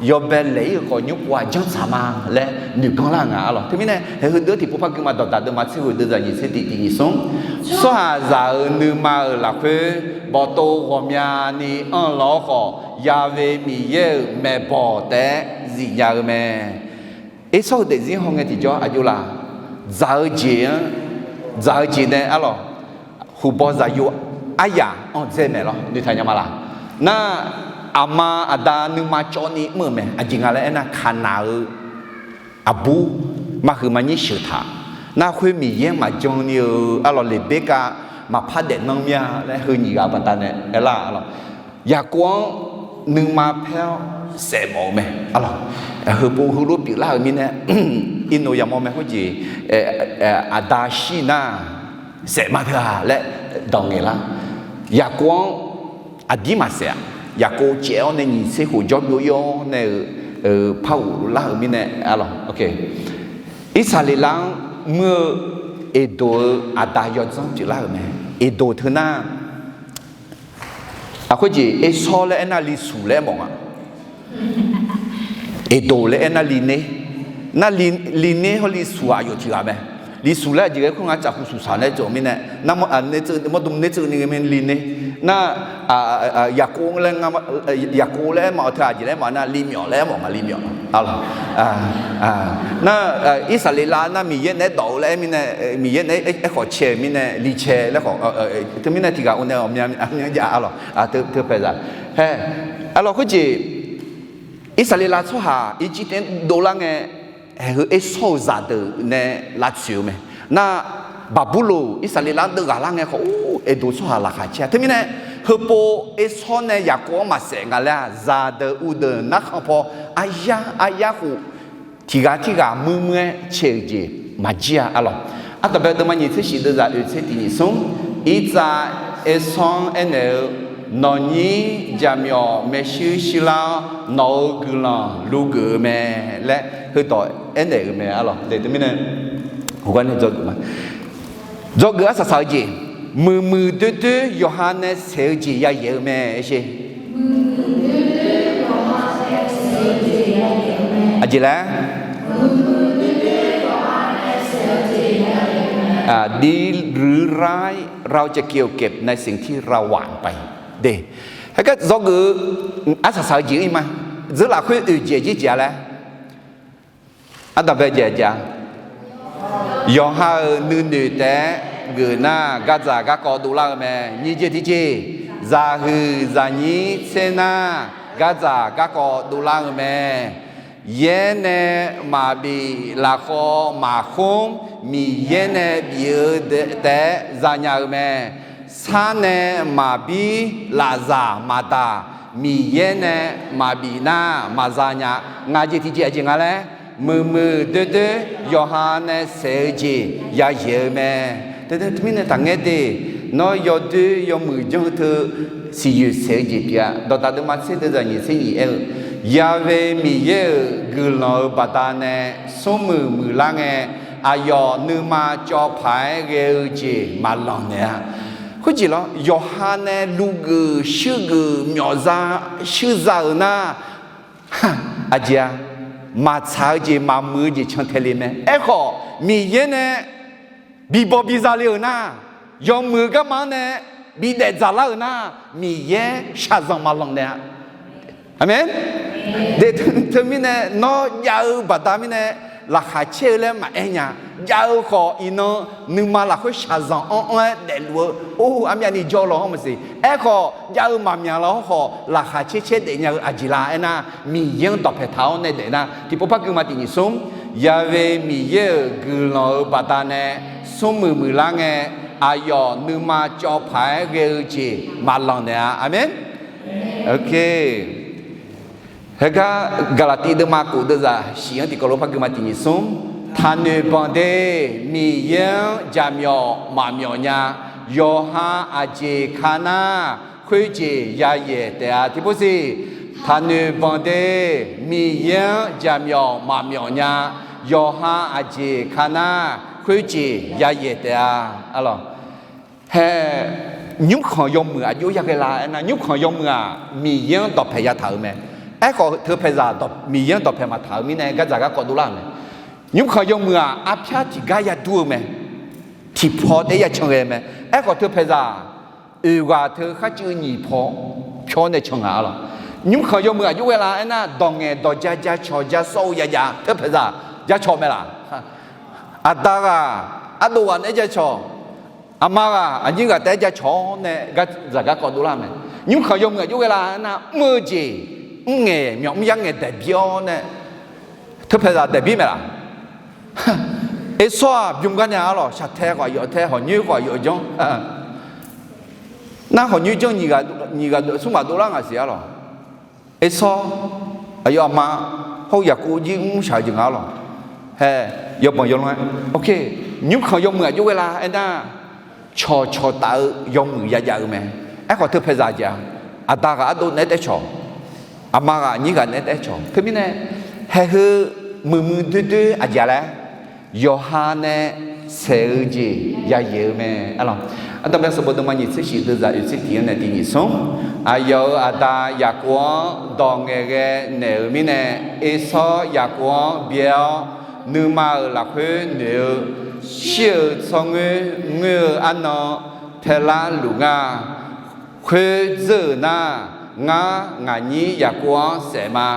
yawbae laeq-ir-euq khawf nymrpov-aq janrtsaq ma laer noeqganr lar-eu nga arlawq. Teumirnae, haeqheu deuq-anr tiqpov par gui ma. Dawqdaq deuvma tser ghoeq deuvzaq nyiq tser tiq tiq nyiq smr. Tsawrhaqzaq-euq nuima-euq lafkhoer bawqtov ghawqmyani anrlawq-awr khawf, Yaqve Miqyaer-euq maeqbawq taef-aer zifnya-eu mae. Ersawr-euq daefzir hawngae tiqjawr aqjox laf, dzaq-eu jeq-anr, dzaq-eu jeq nae arlawq, huqbaw zaqyo aryaq anr dzae maeq lawr noeqtaq nya ma laq. Nar, aqma aqda nuima cawv ni mr-euq mae. Aqjeq nga laer aernar, Kaqnaq-eu aqbur maqhuiq maqnyir sheuq taq. Nar, khoer Miqyaer maqjan ni-eu arlawq, Leqberkav maqpar daefnan mir-a laer heu nyiq ghaq baqdanae aerlar arlawq. Yaqkov-anr nuima paer-awr saef mawf-eu mae arlawq. Heupov heulof pyeuflar-euq mirnae, irnoeq yamawr mae khoerjeq, aqda shir nar saef ma teu-a laer dawq ngaeqlar. Yaqkov-anr aqdir maqsaef-aq, Yaqkov caev-awr nae nyiq tser khof jawr byov-ir-awr nae-eu par ghoflar-euq mirnae arlawq. Irsaqleqlav-anr muir-eu Eqdoq-eu aqda yawdzanr pyeuflar-euq mae. Eqdoq teu nar, aqkhoer jeq Ersawr laer aernar, Lisuq laer aermawf nga. Eqdoq laer aernar, Liner. Nar, Liner hawr Lisuq aqyawf tiq ghaq mae. Lisuq laer aqjeq ghae khoer nga, cafhu suqsaq laer tsov mirnae, mawrdm ner tseuv ni ghae mae Liner. Nar, Yaqkov laer aermawf-eu teu aqjeq laer aermawf nar, Limyawf laer aermawf nga, Limyawf. Nar, Irsaqleqlav nar Miqyaer naeq-aer dawq-eu laer aer mirnae, Miqyaer naeq-aer aerkhawf cae-euq mirnae, Licae laer khawf, teumirnae tiq ghaq oe nae ghawqmya myanr jav arlawq. Teu paeqzaq, hae, arlawq khoerjeq Irsaqleqlav tsawrhaq Irjirtav-anr dovlar ngae, haeqheu Ersawr-euq zaqdeuq nae lavtsoeq-eu mae. Nar, Baqburloq Irsaqleqlav-anr deuvghaq lar ngae khawf, or, Eqdoq tsawrhaq laqkhaq caer-a. Teumirnae, heupov Ersawr nae Yaqkov-anr maqsaef nga laer-aq, zaqdeuq uvdeuq narkhan paw aryar aryar khof, tiq ghaq tirghaq muir muir-aer cae-euq jeq maqjir-a arlawq. Ardanqbae deuvma nyiq tser shif deuvzaq oeq tser tiq nyiq smr. Irtsav Ersawr-anr aernaeq-eu, Nawqnyir jaqmyawf maershuir shuirlar-awr, nawq-euq guiqlanq lugeuf-eu mae laer heudawq aernaeq-euq mae arlawq. Teumirnae, hawgar nae dzawgeuf ma. Dzawgeuf arsaq saq-eu jeq, muiqmuiq doer doer yawqha nae saeq-eu jeq yayaeq-eu mae. Aer sher. Aqjeq laer, ดีหรือร้าย เราจะเกี่ยวเก็บในสิ่งที่เราหว่านไป de. Haegar dzawgeuf-eu arsaq saq-eu jeq-ir ma. Dzeur lafkhoer oeq jaeq jir jeq-a laer, ardanqbae jaeq jaeq-a. Yawqha-euq nuinoeq taef-aer geuf nar, gardzaq garkawv dovlar-eu mae. Nyiq jeq tiqjeq, zaqhuiq zaqnyir tser nar, gardzaq garkawv dovlar-eu mae. Yaer nae maqbif, lafkhawv maqkhmr, Miqyaer nae bif-eu taef-aer zanya-eu mae. Sar nae maqbir, lafzaq maqdaq, Miqyaer nae maqbif nar maqza nya. Ngaq jeq tiqjeq aqjeq nga laer, muiqmuiq doerdoer yawqha nae saeq-eu jeq yayaeq-eu mae. Teumirnae taqngaer de, nawr yawdoer yawmuiq janr-eu teu siqyoeq saeq-eu jeq pyeuf-a. Dawqdaq deuvma tser deuvzaq nyiq tser nyiq aer-eu, Ya've Miqyaer-euq guiqlanq-euq baqdanae smrmuiq muiqlar ngae, aqyawf nuima cawv paq-aer ghae-eu jeq maqlanq naeq-a. Khoerjeq lawr, yawqha nae luvgeuf shuirgeuf myawfza shuirza-euq nar, aqjeq-a, maqtsaq-eu jeq maqmuiq-eu jeq cantae le mae. Aerkhawf, Miqyaer nae bibaw biza le-euq nar, yawmuiq-eu garma-anr nae bidaef dzaqlar-euq nar, Miqyaer shaqzanq maqlanq naeq-a. Aqmeq. Teumirnae nawr jav-eu baqda mirnae laqkhaq caer-eu laer maqaer nya. Jav-eu khawf iqnan nuima lafkhoer shaqzanq anr-anr-aer daefluf-eu, or, armyavni jawr law-anr maqsiq. Aerkhawf jav-eu maqmyaq law-anr khawf laqkhaq caer caer daefnya-eu aqjeq la aernar, Miqyaer-anr dawqpae taq-awr nae daef nar, tiqpov par gui ma tiq nyiq smr, Ya've Miqyaer-euq guiqlanq-euq baqdanae smrmuiq muiqlar ngae, aqyawf nuima cawv paq-aer ghae-eu jeq maqlanq naeq-a. Aqmeq. Heugar Gaqlaqtiv deuvma kof deuvzaq shif-anr tiqkawv lof par gui ma tiq nyiq smr, taqnoeq banq de, Miqyaer-anr jaqmyawf maqmyawf nya, yawqha aqjeq ka nar, khoerjeq yayaeq taef-a. Tiqpov siq, taqnoeq banq de, Miqyaer-anr jaqmyawf maqmyawf nya, yawqha aqjeq ka nar, khoerjeq yayaeq taef-a. Alawq, hae, nymrkhanq yawmuiq aqjox yaghae la aernar, nymrkhanq yawmuiq-aq Miqyaer-anr dawqpae yataq-euq mae. Aerkhawf teu paeqzaq Miqyaer-anr dawqpae maqtaq-euq mirnae gardzaq garkawv dovlar-euq mae. Nymrkhanq yawmuiq-aq arpyar tiqgar yadur-eu mae. Tiqpaw taef-aer yacan ghae mae. Aerkhawf teu paeqzaq oeq ghaq teu kharcuiv nyiq paw pyawr nae can ngaq-a lawq. Nymrkhanq yawmuiq aqjox ghae la aernar, dawq ngaeq dawq ja ja cawq ja sawr-eu yajav teu paeqzaq ja cawq mae laq. Aqda ghaq ardov ghaq naeq-aer ja cawq, aqma ghaq aqnyir ghaq taef-aer ja cawq-awr nae gardzaq garkawv dovlar mae. Nymrkhanq yawmuiq aqjox ghae la aernar, mr-eu jeq mrngaeq myawf mr yar ngaeq daeq bir-awr nae teu paeqzaq daeq bir mae laq. Ersawr-aq bym gar nya-a lawq. Shaqtae khawf aqyawf tae, hawqnyoer khawf aqyawf janr. Nar hawqnyoer janr nyiq ghaq smr ghaq dovlar ngaq siq-a lawq. Ersawr, aqyawf aqma hawr-eu Yaqkov jir mrshaq-eu jeq nga-a lawq. Hae, yawbanq yawlanr-aer, nymrkhanq yawmuiq aqjox ghae la aernar, cawqcawq taf-eu yawmuiq yajav-eu mae. Aerkhawf teu paeqzaq jeq-aq, aqda ghaq ardov naeq-aer taef-aer cawq, aqma ghaq aqnyir ghaq naeq-aer taef-aer cawq. Teumirnae haeq heu muiqmuiq doerdoer aqjeq laer, yawqha nae saeq-eu jeq yayaeq-eu mae. Alawq, ardanqbae sanqbof deuvma nyiq tser shif deuvzaq oeq tser tiq-anr nae tiq nyiq smr, aqyawf-euq aqda Yaqkov-anr dawq ngaeqghae naeq-euq mirnae, Ersawr Yaqkov-anr byae-awr, nuima-euq lafkhoer noeq-eu, shir-eu tsawrngoer ngoer-eu arnan paelar luf nga. Khoer dzeur-euq nar, ngar ngaq nyir Yaqkov-anr saef ma.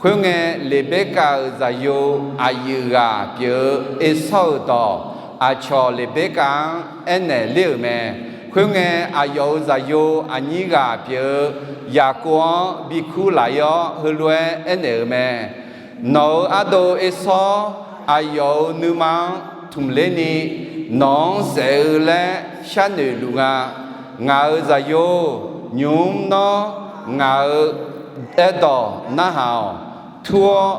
Khoerngae, Leqberkav-euq zaqyo aqyuif ghaq pyeuf-eu Ersawr-euq dawq aqcawq Leqberkav-anr aernaeq ler-euq mae. Khoerngae, aqyawf-euq zaqyo aqnyir ghaq pyeuf-eu Yaqkov-anr bikur laf-ir-awr, heulof-aer aernaeq-euq mae. Nawq-euq ardov Ersawr aqyawf-euq nuima-anr tmq ler ni, nawq-anr saef-eu laer sharnoeq luf nga. Ngaq-euq zaqyo-or, nymq-mr nawr ngaq-euq aerdawq narhaq-awq. Tur-awr,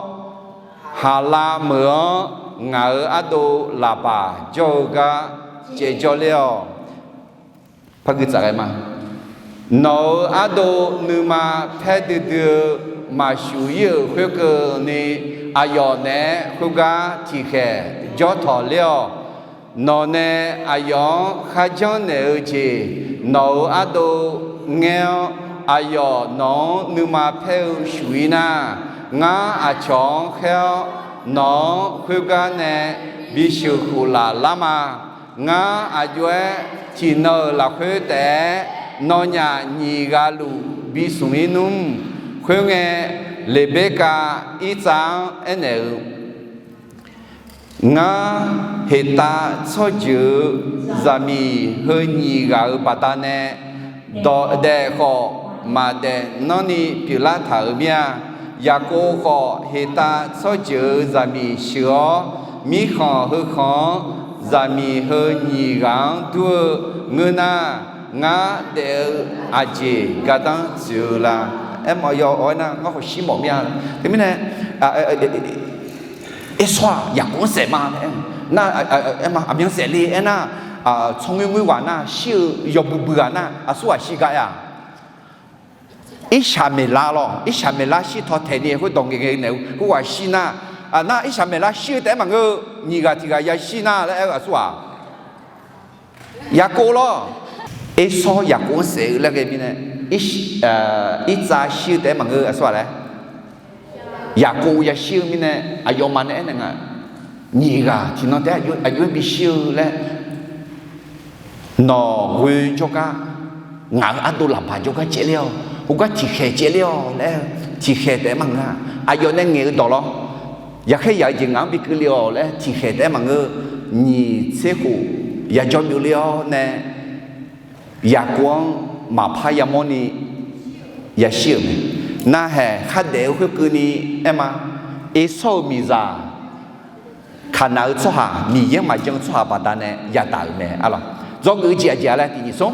haqlav meuq-anr ngaq-euq ardov Laqbaq jawr-eu gar caevjawr ler-awq. Par gui tsaf ghae ma. Nawq-euq ardov nuima paer duidui-eu maqshuq ir-euq khoerkeuvni, aqyawf naeq-aer khoergar tiqkhaeq jawr tawq ler-awq. Nawq nae aqyawf-anr kharjanr naeq-eu jeq nawq-euq ardov ngaer-awr, aqyawf nawq-anr nuima paer-eu shuq ir nar, ngar aqcawq-anr khaer-awr, nawq-anr khoergar nae bisheuq khof laf lar ma. Ngar aqjox-aer tiqnan-euq lafkhoer taef-aer nawnyaf nyiq ghaq luf bismq ir nmr. Khoerngae, Leqberkav Irtsav-anr aernaeq-eu, Ngar heqtav tsawrjeuq-eu zaqmiq heu nyiq ghaq-euq baqdanae dawq daef khawf maqdaef nanrni pyeuflar taq-euq mir-a. Yaqkov khawf, heqtav tsawrjeuq-euq zaqmiq sheuq-awr, mirkhanq heukhanq-anr zaqmiq heu nyiq ghaq-anr dur-eu ngeur nar, ngar daef-eu aqjeq gardanr tsoeq-eu la? Aermawf yaw-awr nar, ngar khawf shir mawf mir-a. Teumirnae, Ersawr-aq Yaqkov-anr saef ma laer aer-eu nar, aer ma, aqmyan saef le aernar, tsawrngoer ngoer ghaq nar, shir-eu yawbui bui ghaq nar, aqsur ghaq shir gar aer-a. Irsaqmeqlar lawr, Irsaqmeqlar shir taw taeq ni khoer dawq ngaeqghae naeq-eu khoerghaq shir nar, nar Irsaqmeqlar shir-eu taef-aer maqngeur-eu, nyiq ghaq tiq ghaq yashir nar laer aer-eu aqsur ghaq Yaqkov lawr. Ersawr Yaqkov-anr saef-eu laer ghae mirnae, Irtsav shir-eu taef-aer maqngeur-eu aqsur ghaq laer, Yaqkov yashir-eu mirnae, aqyawfmaf nae aernaeq nga, nyiq ghaq tiqnan taef-aer aqjox-aer bishir-eu laer, nawq ghoe jawrgar, ngaq-euq ardov laqbaq jawrgar caevler-awq, khoergar tiqkhaeq caevler-awq laer, tiqkhaeq taef-aer maqngeur-a. Aqyawf nae ngaeq-eu dawq lawr, yaqkhaer yaq-eu jeq ngaq-anr bi keuvle-awq laer tiqkhaeq taef-aer maqngeur, nyiq tser khof yajawr byovler-awr nae, Yaqkov-anr maqpar yamawrni yashir-euq mae. Narhaq khardaef-eu khoerkeuvni aer ma, Ersawr-euq miqzaq Kaqnaq-eu tsawrhaq, Miqyaer-anr maqjan-eu tsawrhaq baqdanae yadaq-euq mae, a lawq. Dzawgeuf-eu jeq aqjeq-a laer tiq nyiq smr,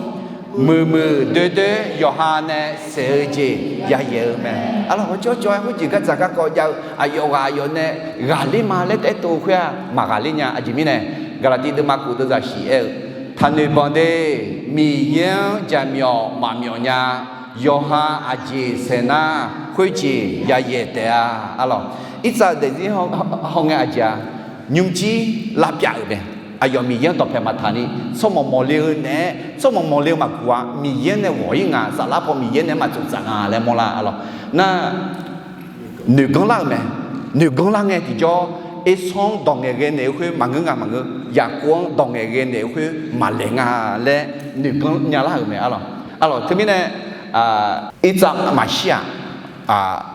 muiqmuiq doerdoer yawqha nae saef-eu jeq yayaeq-eu mae, a lawq. Hawcawr cawv-aer khoerjeq gardzaq garkawv jav-eu aqyawf ghaq aqyawf nae ghaqler ma laer taef-aer tov-eu khoer-aq, maqghaqler nya. Aqjeq mirnae, Gaqlaqtiv deuvma kof deuvzaq shif aer-eu, taqnoeq banq de, Miqyaer-anr jaqmyawf maqmyawf nya. Yawqha aqjeq saeq nar, khoerjeq yayaeq taef-a, a lawq. Irtsav daefzir hawngae aqjeq-a, nymrjir lavpyav-euq mae. Aqyawf Miqyaer-anr dawqpae maqtaq ni, tsawrmawq mawqle-eu naeq-aer, tsawrmawq mawqle-eu maqguq-a. Miqyaer nae ghawq-ir nga, saflar paw Miqyaer nae-aer maqtsoftsaf nga laer mawrlar, a lawq. Nar noeqganr lar-euq mae. Noeqganr lar ngae tiqjawr, Ersawr-anr dawq ngaeqghae naeq-eu khoer maqngeur nga maqngeur. Yaqkov-anr dawq ngaeqghae naeq-eu khoer maqlaeq nga laer noeqganr nyalar-euq mae, a lawq. A lawq, teumirnae, Irtsav maqshir-aq,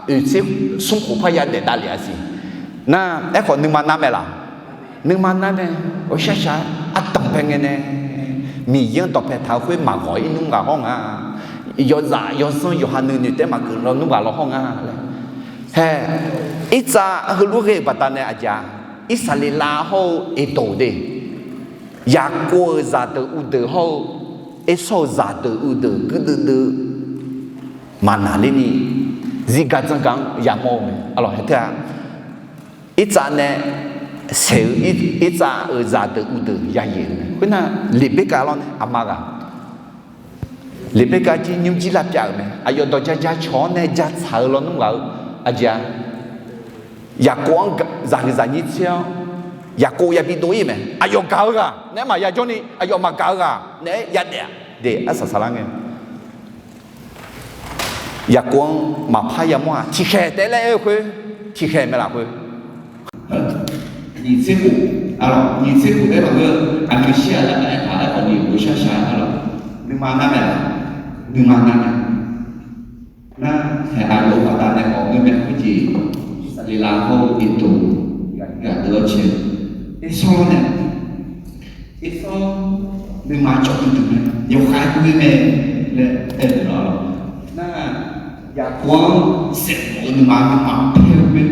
oeq tser smr khof parya daef davlef-a siq. Nar, aerkhawf nuima nar mae laq? Nuima nar mae. Awshar shaq-aer ardanq pae ngae nae Miqyaer-anr dawqpae taq-eu khoer maqghawq-ir nmr ghaq hawr nga. Yawzaf yawzanr yawqha nuinoeq taef-aer maqgeuf lawnmr ghaq law hawr nga laer. Hae, Irtsav heulof ghae-euq baqdanae aqjeq-a, Irsaqleqlav hawr-eu Eqdoq de, Yaqkov-euq zaqdeuq uvdeuq hawr-eu Ersawr-euq zaqdeuq uvdeuq guirdeuv deuv maqnaqlerni, zirgar dzanrgaq-anr yamawr-eu mae, a lawq. Hae tae-a, Irtsav nae saeq-eu, Irtsav-euq zaqdeuq uvdeuq yayaeq-eu mae. Khoernar, Leqberkav lawr nae aqma ghaq, Leqberkav jir nymrjir lavpyav-euq mae. Aqyawf dawq ja ja cawq-awr nae ja tsaq-eu lawnmr ghaq-eu aqjeq-a, Yaqkov-anr zaqhuiq zaqnyir tser-awr, Yaqkov yabi dov-ir mae. Aqyawf gaq-eu ghaq naeq-aer maqya jawrni, aqyawf maqgaq-eu ghaq naeq-aer yadaef-a. De, arsaq saqlar ngae, Yaqkov-anr maqpar yamawr-aq, tiqkhaeq taef-aer laer aer-eu khoer, tiqkhaeq mae laf khoer. Nyiq tser khof, a lawq, nyiq tser khof taef-aer maqngeur, aqmyanshir-aq laer maqaer taq-aer khawf ni, ghawqshar shaq-aer, a lawq, nuima nar mae laf, nuima nar mae. Nar, hae, aqyawf-euq baqdanae khawf ngeur mae, khoerjeq Irsaqleqlav hawr-eu Eqdoq ghaq deuq-awr cae, Ersawr nae, Ersawr nuima cawv duidui mae, yawkhav-aer ghoe mae laer aer-eu lawq. Nar, Yaqkov-anr saef mawf-eu nuima, nuima paer-eu mae.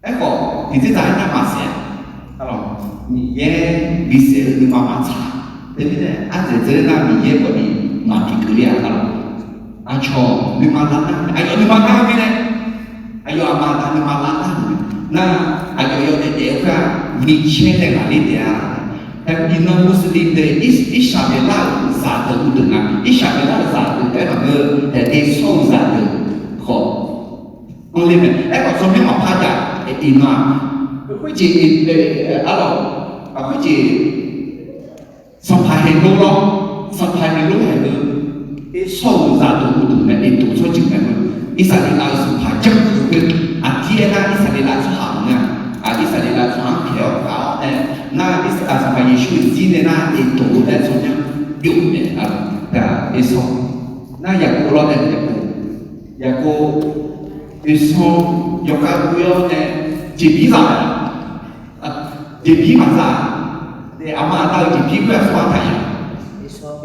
Aerkhawf, tiqjeq dzaq-aer nar maqsaef-a, a lawq, Miqyaer bisaef-eu nuima maqtsaq. Teumirnae ardzaeq dzeur nar Miqyaer khawf ni maqbi keuvle-a, a lawq. Aqcawq nuima lar nar, aqyawf nuima lar-eu mirnae, aqyawf aqma aqda nuima lar nar-euq mae. Nar, aqyawf yawdaef daef-eu khoer-aq, micaer nae ghaqler taef-a. Iqnan Muslim deuq, Irsaqleqlav-euq zaqdeuq uvdeuq nga. Irsaqleqlav-euq zaqdeuq taef-aer maqngeur, Ersawr-euq zaqdeuq khawf anr ler mae. Aerkhawf tsawrmyanr maqpar jav, iqnan-aq, khoerjeq, a lawq, khoerjeq Sanqpaq Heqlor lawr, Sanqpaq Heqlor haeq-eu Ersawr-euq zaqdeuq uvdeuq nae Eqdoq tsawrjeuq mae-eu, Irsaqleqlav-euq sanqpaq janr-eu khoer, aqdir aernar Irsaqleqlav tsawrhaq maqngeur-a. Irsaqleqlav tsawrhaq-anr pyaeq-awr gaq-awr nae, nar, Sanqpaq Yeqsur-euq zir nae nar Eqdoq-eu laer tsawrmyanr byov-eu mae, a lawq, Ersawr. Nar Yaqkov lawr nae Yaqkov, Yaqkov, Ersawr yawkhav ghoe-awr nae jeqbir zaq-a. Jeqbir maqzaq, aqma aqda-euq jeqbir khoer aqsur-aq taqyaq,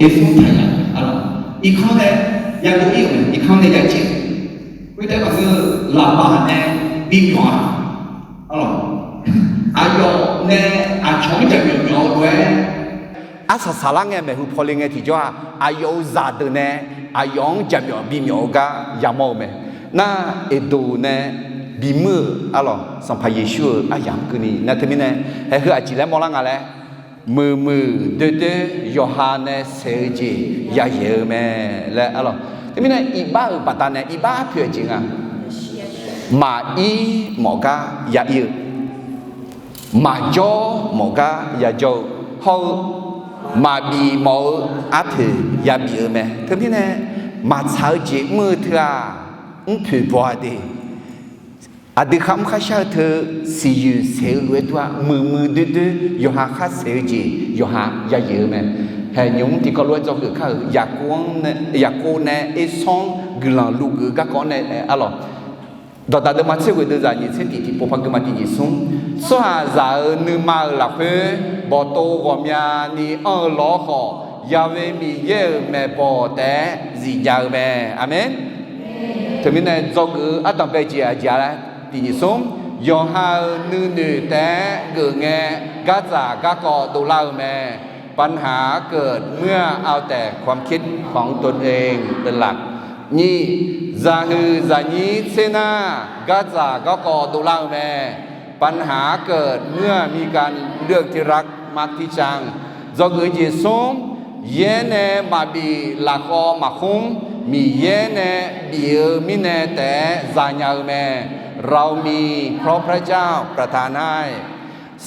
Ersawr taqyaq, a lawq. Irkanr nae yadov ir-euq mae, irkanr nae yajeq. Khoertav maqngeur, laqbaq nae bimyawf-a. Aqyawf nae aqcawq-anr jaqmyawf myawf-eu lof-aer, arsaq saqlar ngae maeqhu pawle ngae tiqjawr-aq, aqyawf-euq zaqdeuq nae aqyawf-anr jaqmyawf bimyawf-eu gar yamawr-eu mae. Nar, Eqdoq nae bimuir-euq arlawq, Sanqpaq Yeqsur-euq aryamq keuvni nar teumirnae, haeq heu aqjeq laer mawrlar nga laer, muiqmuiq doerdoer yawqha nae saeq-eu jeq yayaeq-eu mae laer arlawq. Teumirnae iqbax-euq baqdanae iqbax poeq-eu jeq nga. Maqir mawf gar ya ir-eu, maqjawr mawf gar yajawr-eu hawr-eu, maqbif mawf-eu arpoeq yabif-eu mae. Teumirnae maqtsaq-eu jeq mr-eu teu-aq, mrpoeq baw-a de. Aqdui kharmr kharshar-eu teu siqyoeq saeq-eu lof-aer dur-a, muiqmuiq doerdoer yawqha khar saeq-eu jeq yawqha yayaeq-eu mae. Haeq nymq-mr tiqkawv lof-aer dzawgeuf kar-euq Yaqkov-anr nae, Yaqkov nae Ersanr-anr guiqlanq luvgeuf-eu garkawv-anr nae arlawq. Dawqdaq deuvma tser ghoeq deuvzaq nyiq tser tiq tiqpov par geuvma tiq nyiq smr. Tsawrhaqzaq-euq nuima-euq lafkhoer bawqtov ghawqmyani anr-eu lawr khawf, Yaqve Miqyaer-euq maeqbawq taef-aer zifnya-eu mae. Aqmeq. Teumirnae dzawgeuf-eu ardanqbae jeq aqjeq-a laer tiq nyiq smr. Yawqha-euq nuinoeq taef-aer geuf ngae, gardzaq garkawv dovlar-eu mae. ปัญหาเกิดเมื่อเอาแต่ความคิดของตนเองเป็นหลัก Nyiq, zaqhuiq zaqnyir tser nar, gardzaq garkawv dovlar-eu mae. ปัญหาเกิดเมื่อมีการเลือกที่รักมักที่ชัง Dzawgeuf jeq smr, yaer nae maqbif lafkhawv maqkhmr, Miqyaer nae bif-eu mirnae taef-aer zanya-eu mae. เรามีเพราะพระเจ้าประทานให้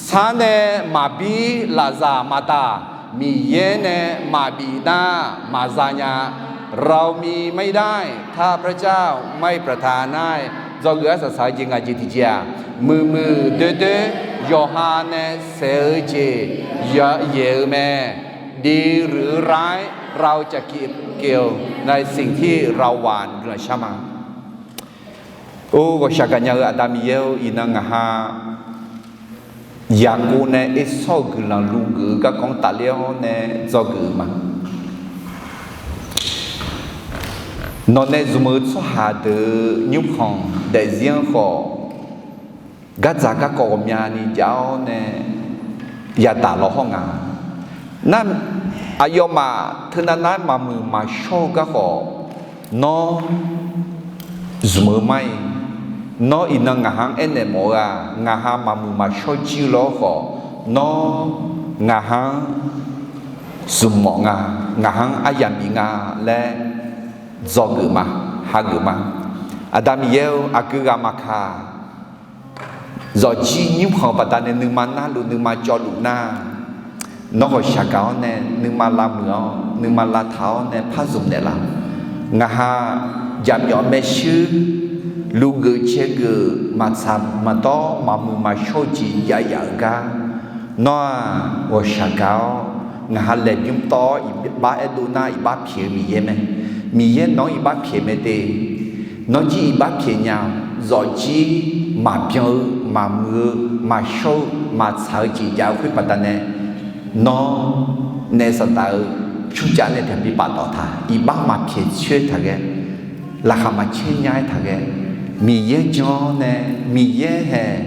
Sar nae maqbir lafzaq maqdaq, Miqyaer nae maqbif nar maqzanya. เรามีไม่ได้ถ้าพระเจ้าไม่ประทานให้ Dzawgeuf arsaq saq-eu jeq ngaq jeq tiqjeq-aq, muiqmuiq doerdoer yawqha nae saeq-eu jeq yayaeq-eu mae. ดีหรือร้าย เราจะเก็บเกี่ยวในสิ่งที่เราหว่าน Guiqlanq shar ma. Or, ghawqshaq gaqnya-eu Aqda Miqyaer-or, iqnan ngaq ha Yaqkov nae Ersawr-euq guiqlanq luvgeuf-eu garkawv-anr tafler-awr nae dzawgeuf-eu ma. Nawq nae zmq-eu tsawrhaq deuq-euq nymrkhanq daefzir-anr khawf, gardzaq garkawv ghawqmyani jav-awr nae yadaq law hawr nga. Nar, aqyawfmaf teunav nar-aer maqmuiq maqshawr-eu garkhawf, nawr zmq-eu ma-iq, nawr iqnan ngaq ha-anr aernaeq mawf-eu-aq, ngaq ha maqmuiq maqshawr jir-eu lawr khawf, nawr ngaq ha-anr zmq mawf nga, ngaq ha-anr aryamq bif nga laer dzawgeuf ma, hageuf ma. Aqda Miqyaer-or, aqgeu ghaq maqkaq, zawqjir nymrkhanq baqdanae nuima narluf nuima cawvluf nar, nawr ghawqshaq gaq-awr nae nuima lavmuiq-awr nuima lavtaq-awr nae par zmq naeqlaf. Ngaq ha jaqmyawf maershuir luvgeuf caergeuf maqtsaq maqdawr maqmuiq maqshawr-eu jeq jav yaf-eu gar, nawr-aq ghawqshaq gaq-awr ngaq ha laeqbymr tawv-awr iqbax aerdov nar iqbax pyaeq-eu Miqyaer mae. Miqyaer nawq-anr iqbax pyaeq mae te. Nawr jir iqbax pyaeq nya-awq. Zawqjir maqbyan-eu maqmuiq-eu maqshawr-eu maqtsaq-eu jeq jav-eu khoer baqdanae, nawr naef saqdaq-eu tsawrcaf nae tiqghaq bi paftawf taq, iqbax maqpyaeq coer taq ghae, laqkhaq maqcaer nya-aer taq ghae, Miqyaer jan-awr nae Miqyaer haeq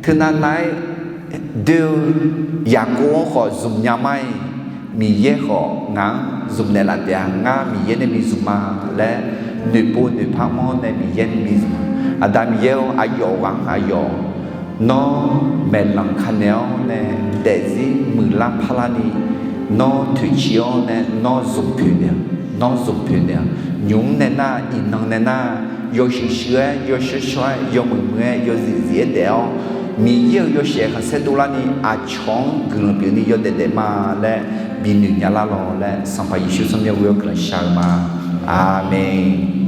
teunav nav-aer doer-eu Yaqkov-anr khawf zmq nya ma-iq, Miqyaer khawf ngaq-anr zmq naeqlaf taef-a. Ngar Miqyaer nae bi zmq ma laer noeqpov noeqpar mr-awr nae Miqyaer nae bi zmq ma. Aqda Miqyaer-or, aqyawf ghaq-anr aqyawf nawr maeqlanq kanaeq-awr nae daefzir muiqlar parlarni, nawr toeqciv-awr nae nawr zmq poeq naeq-awq. Nawr zmq poeq naeq-awq. Nymq-mr nae nar, iqnan nae nar, yawshuif shuif-aer, yawshawr shawr-aer, yawmuiq muiq-aer, yawzif zif-aer daef-awr, Miqyaer-euq yawshaef khanqsaer dovlarni aqcawq-anr guiqlanq pyeufni yawdaef daef ma laer binoeq nya lar lawq laer, Sanqpaq Yeqsur tsawrmyanr ghoe-awr guiqlanq shar-eu ma. Aqmeq.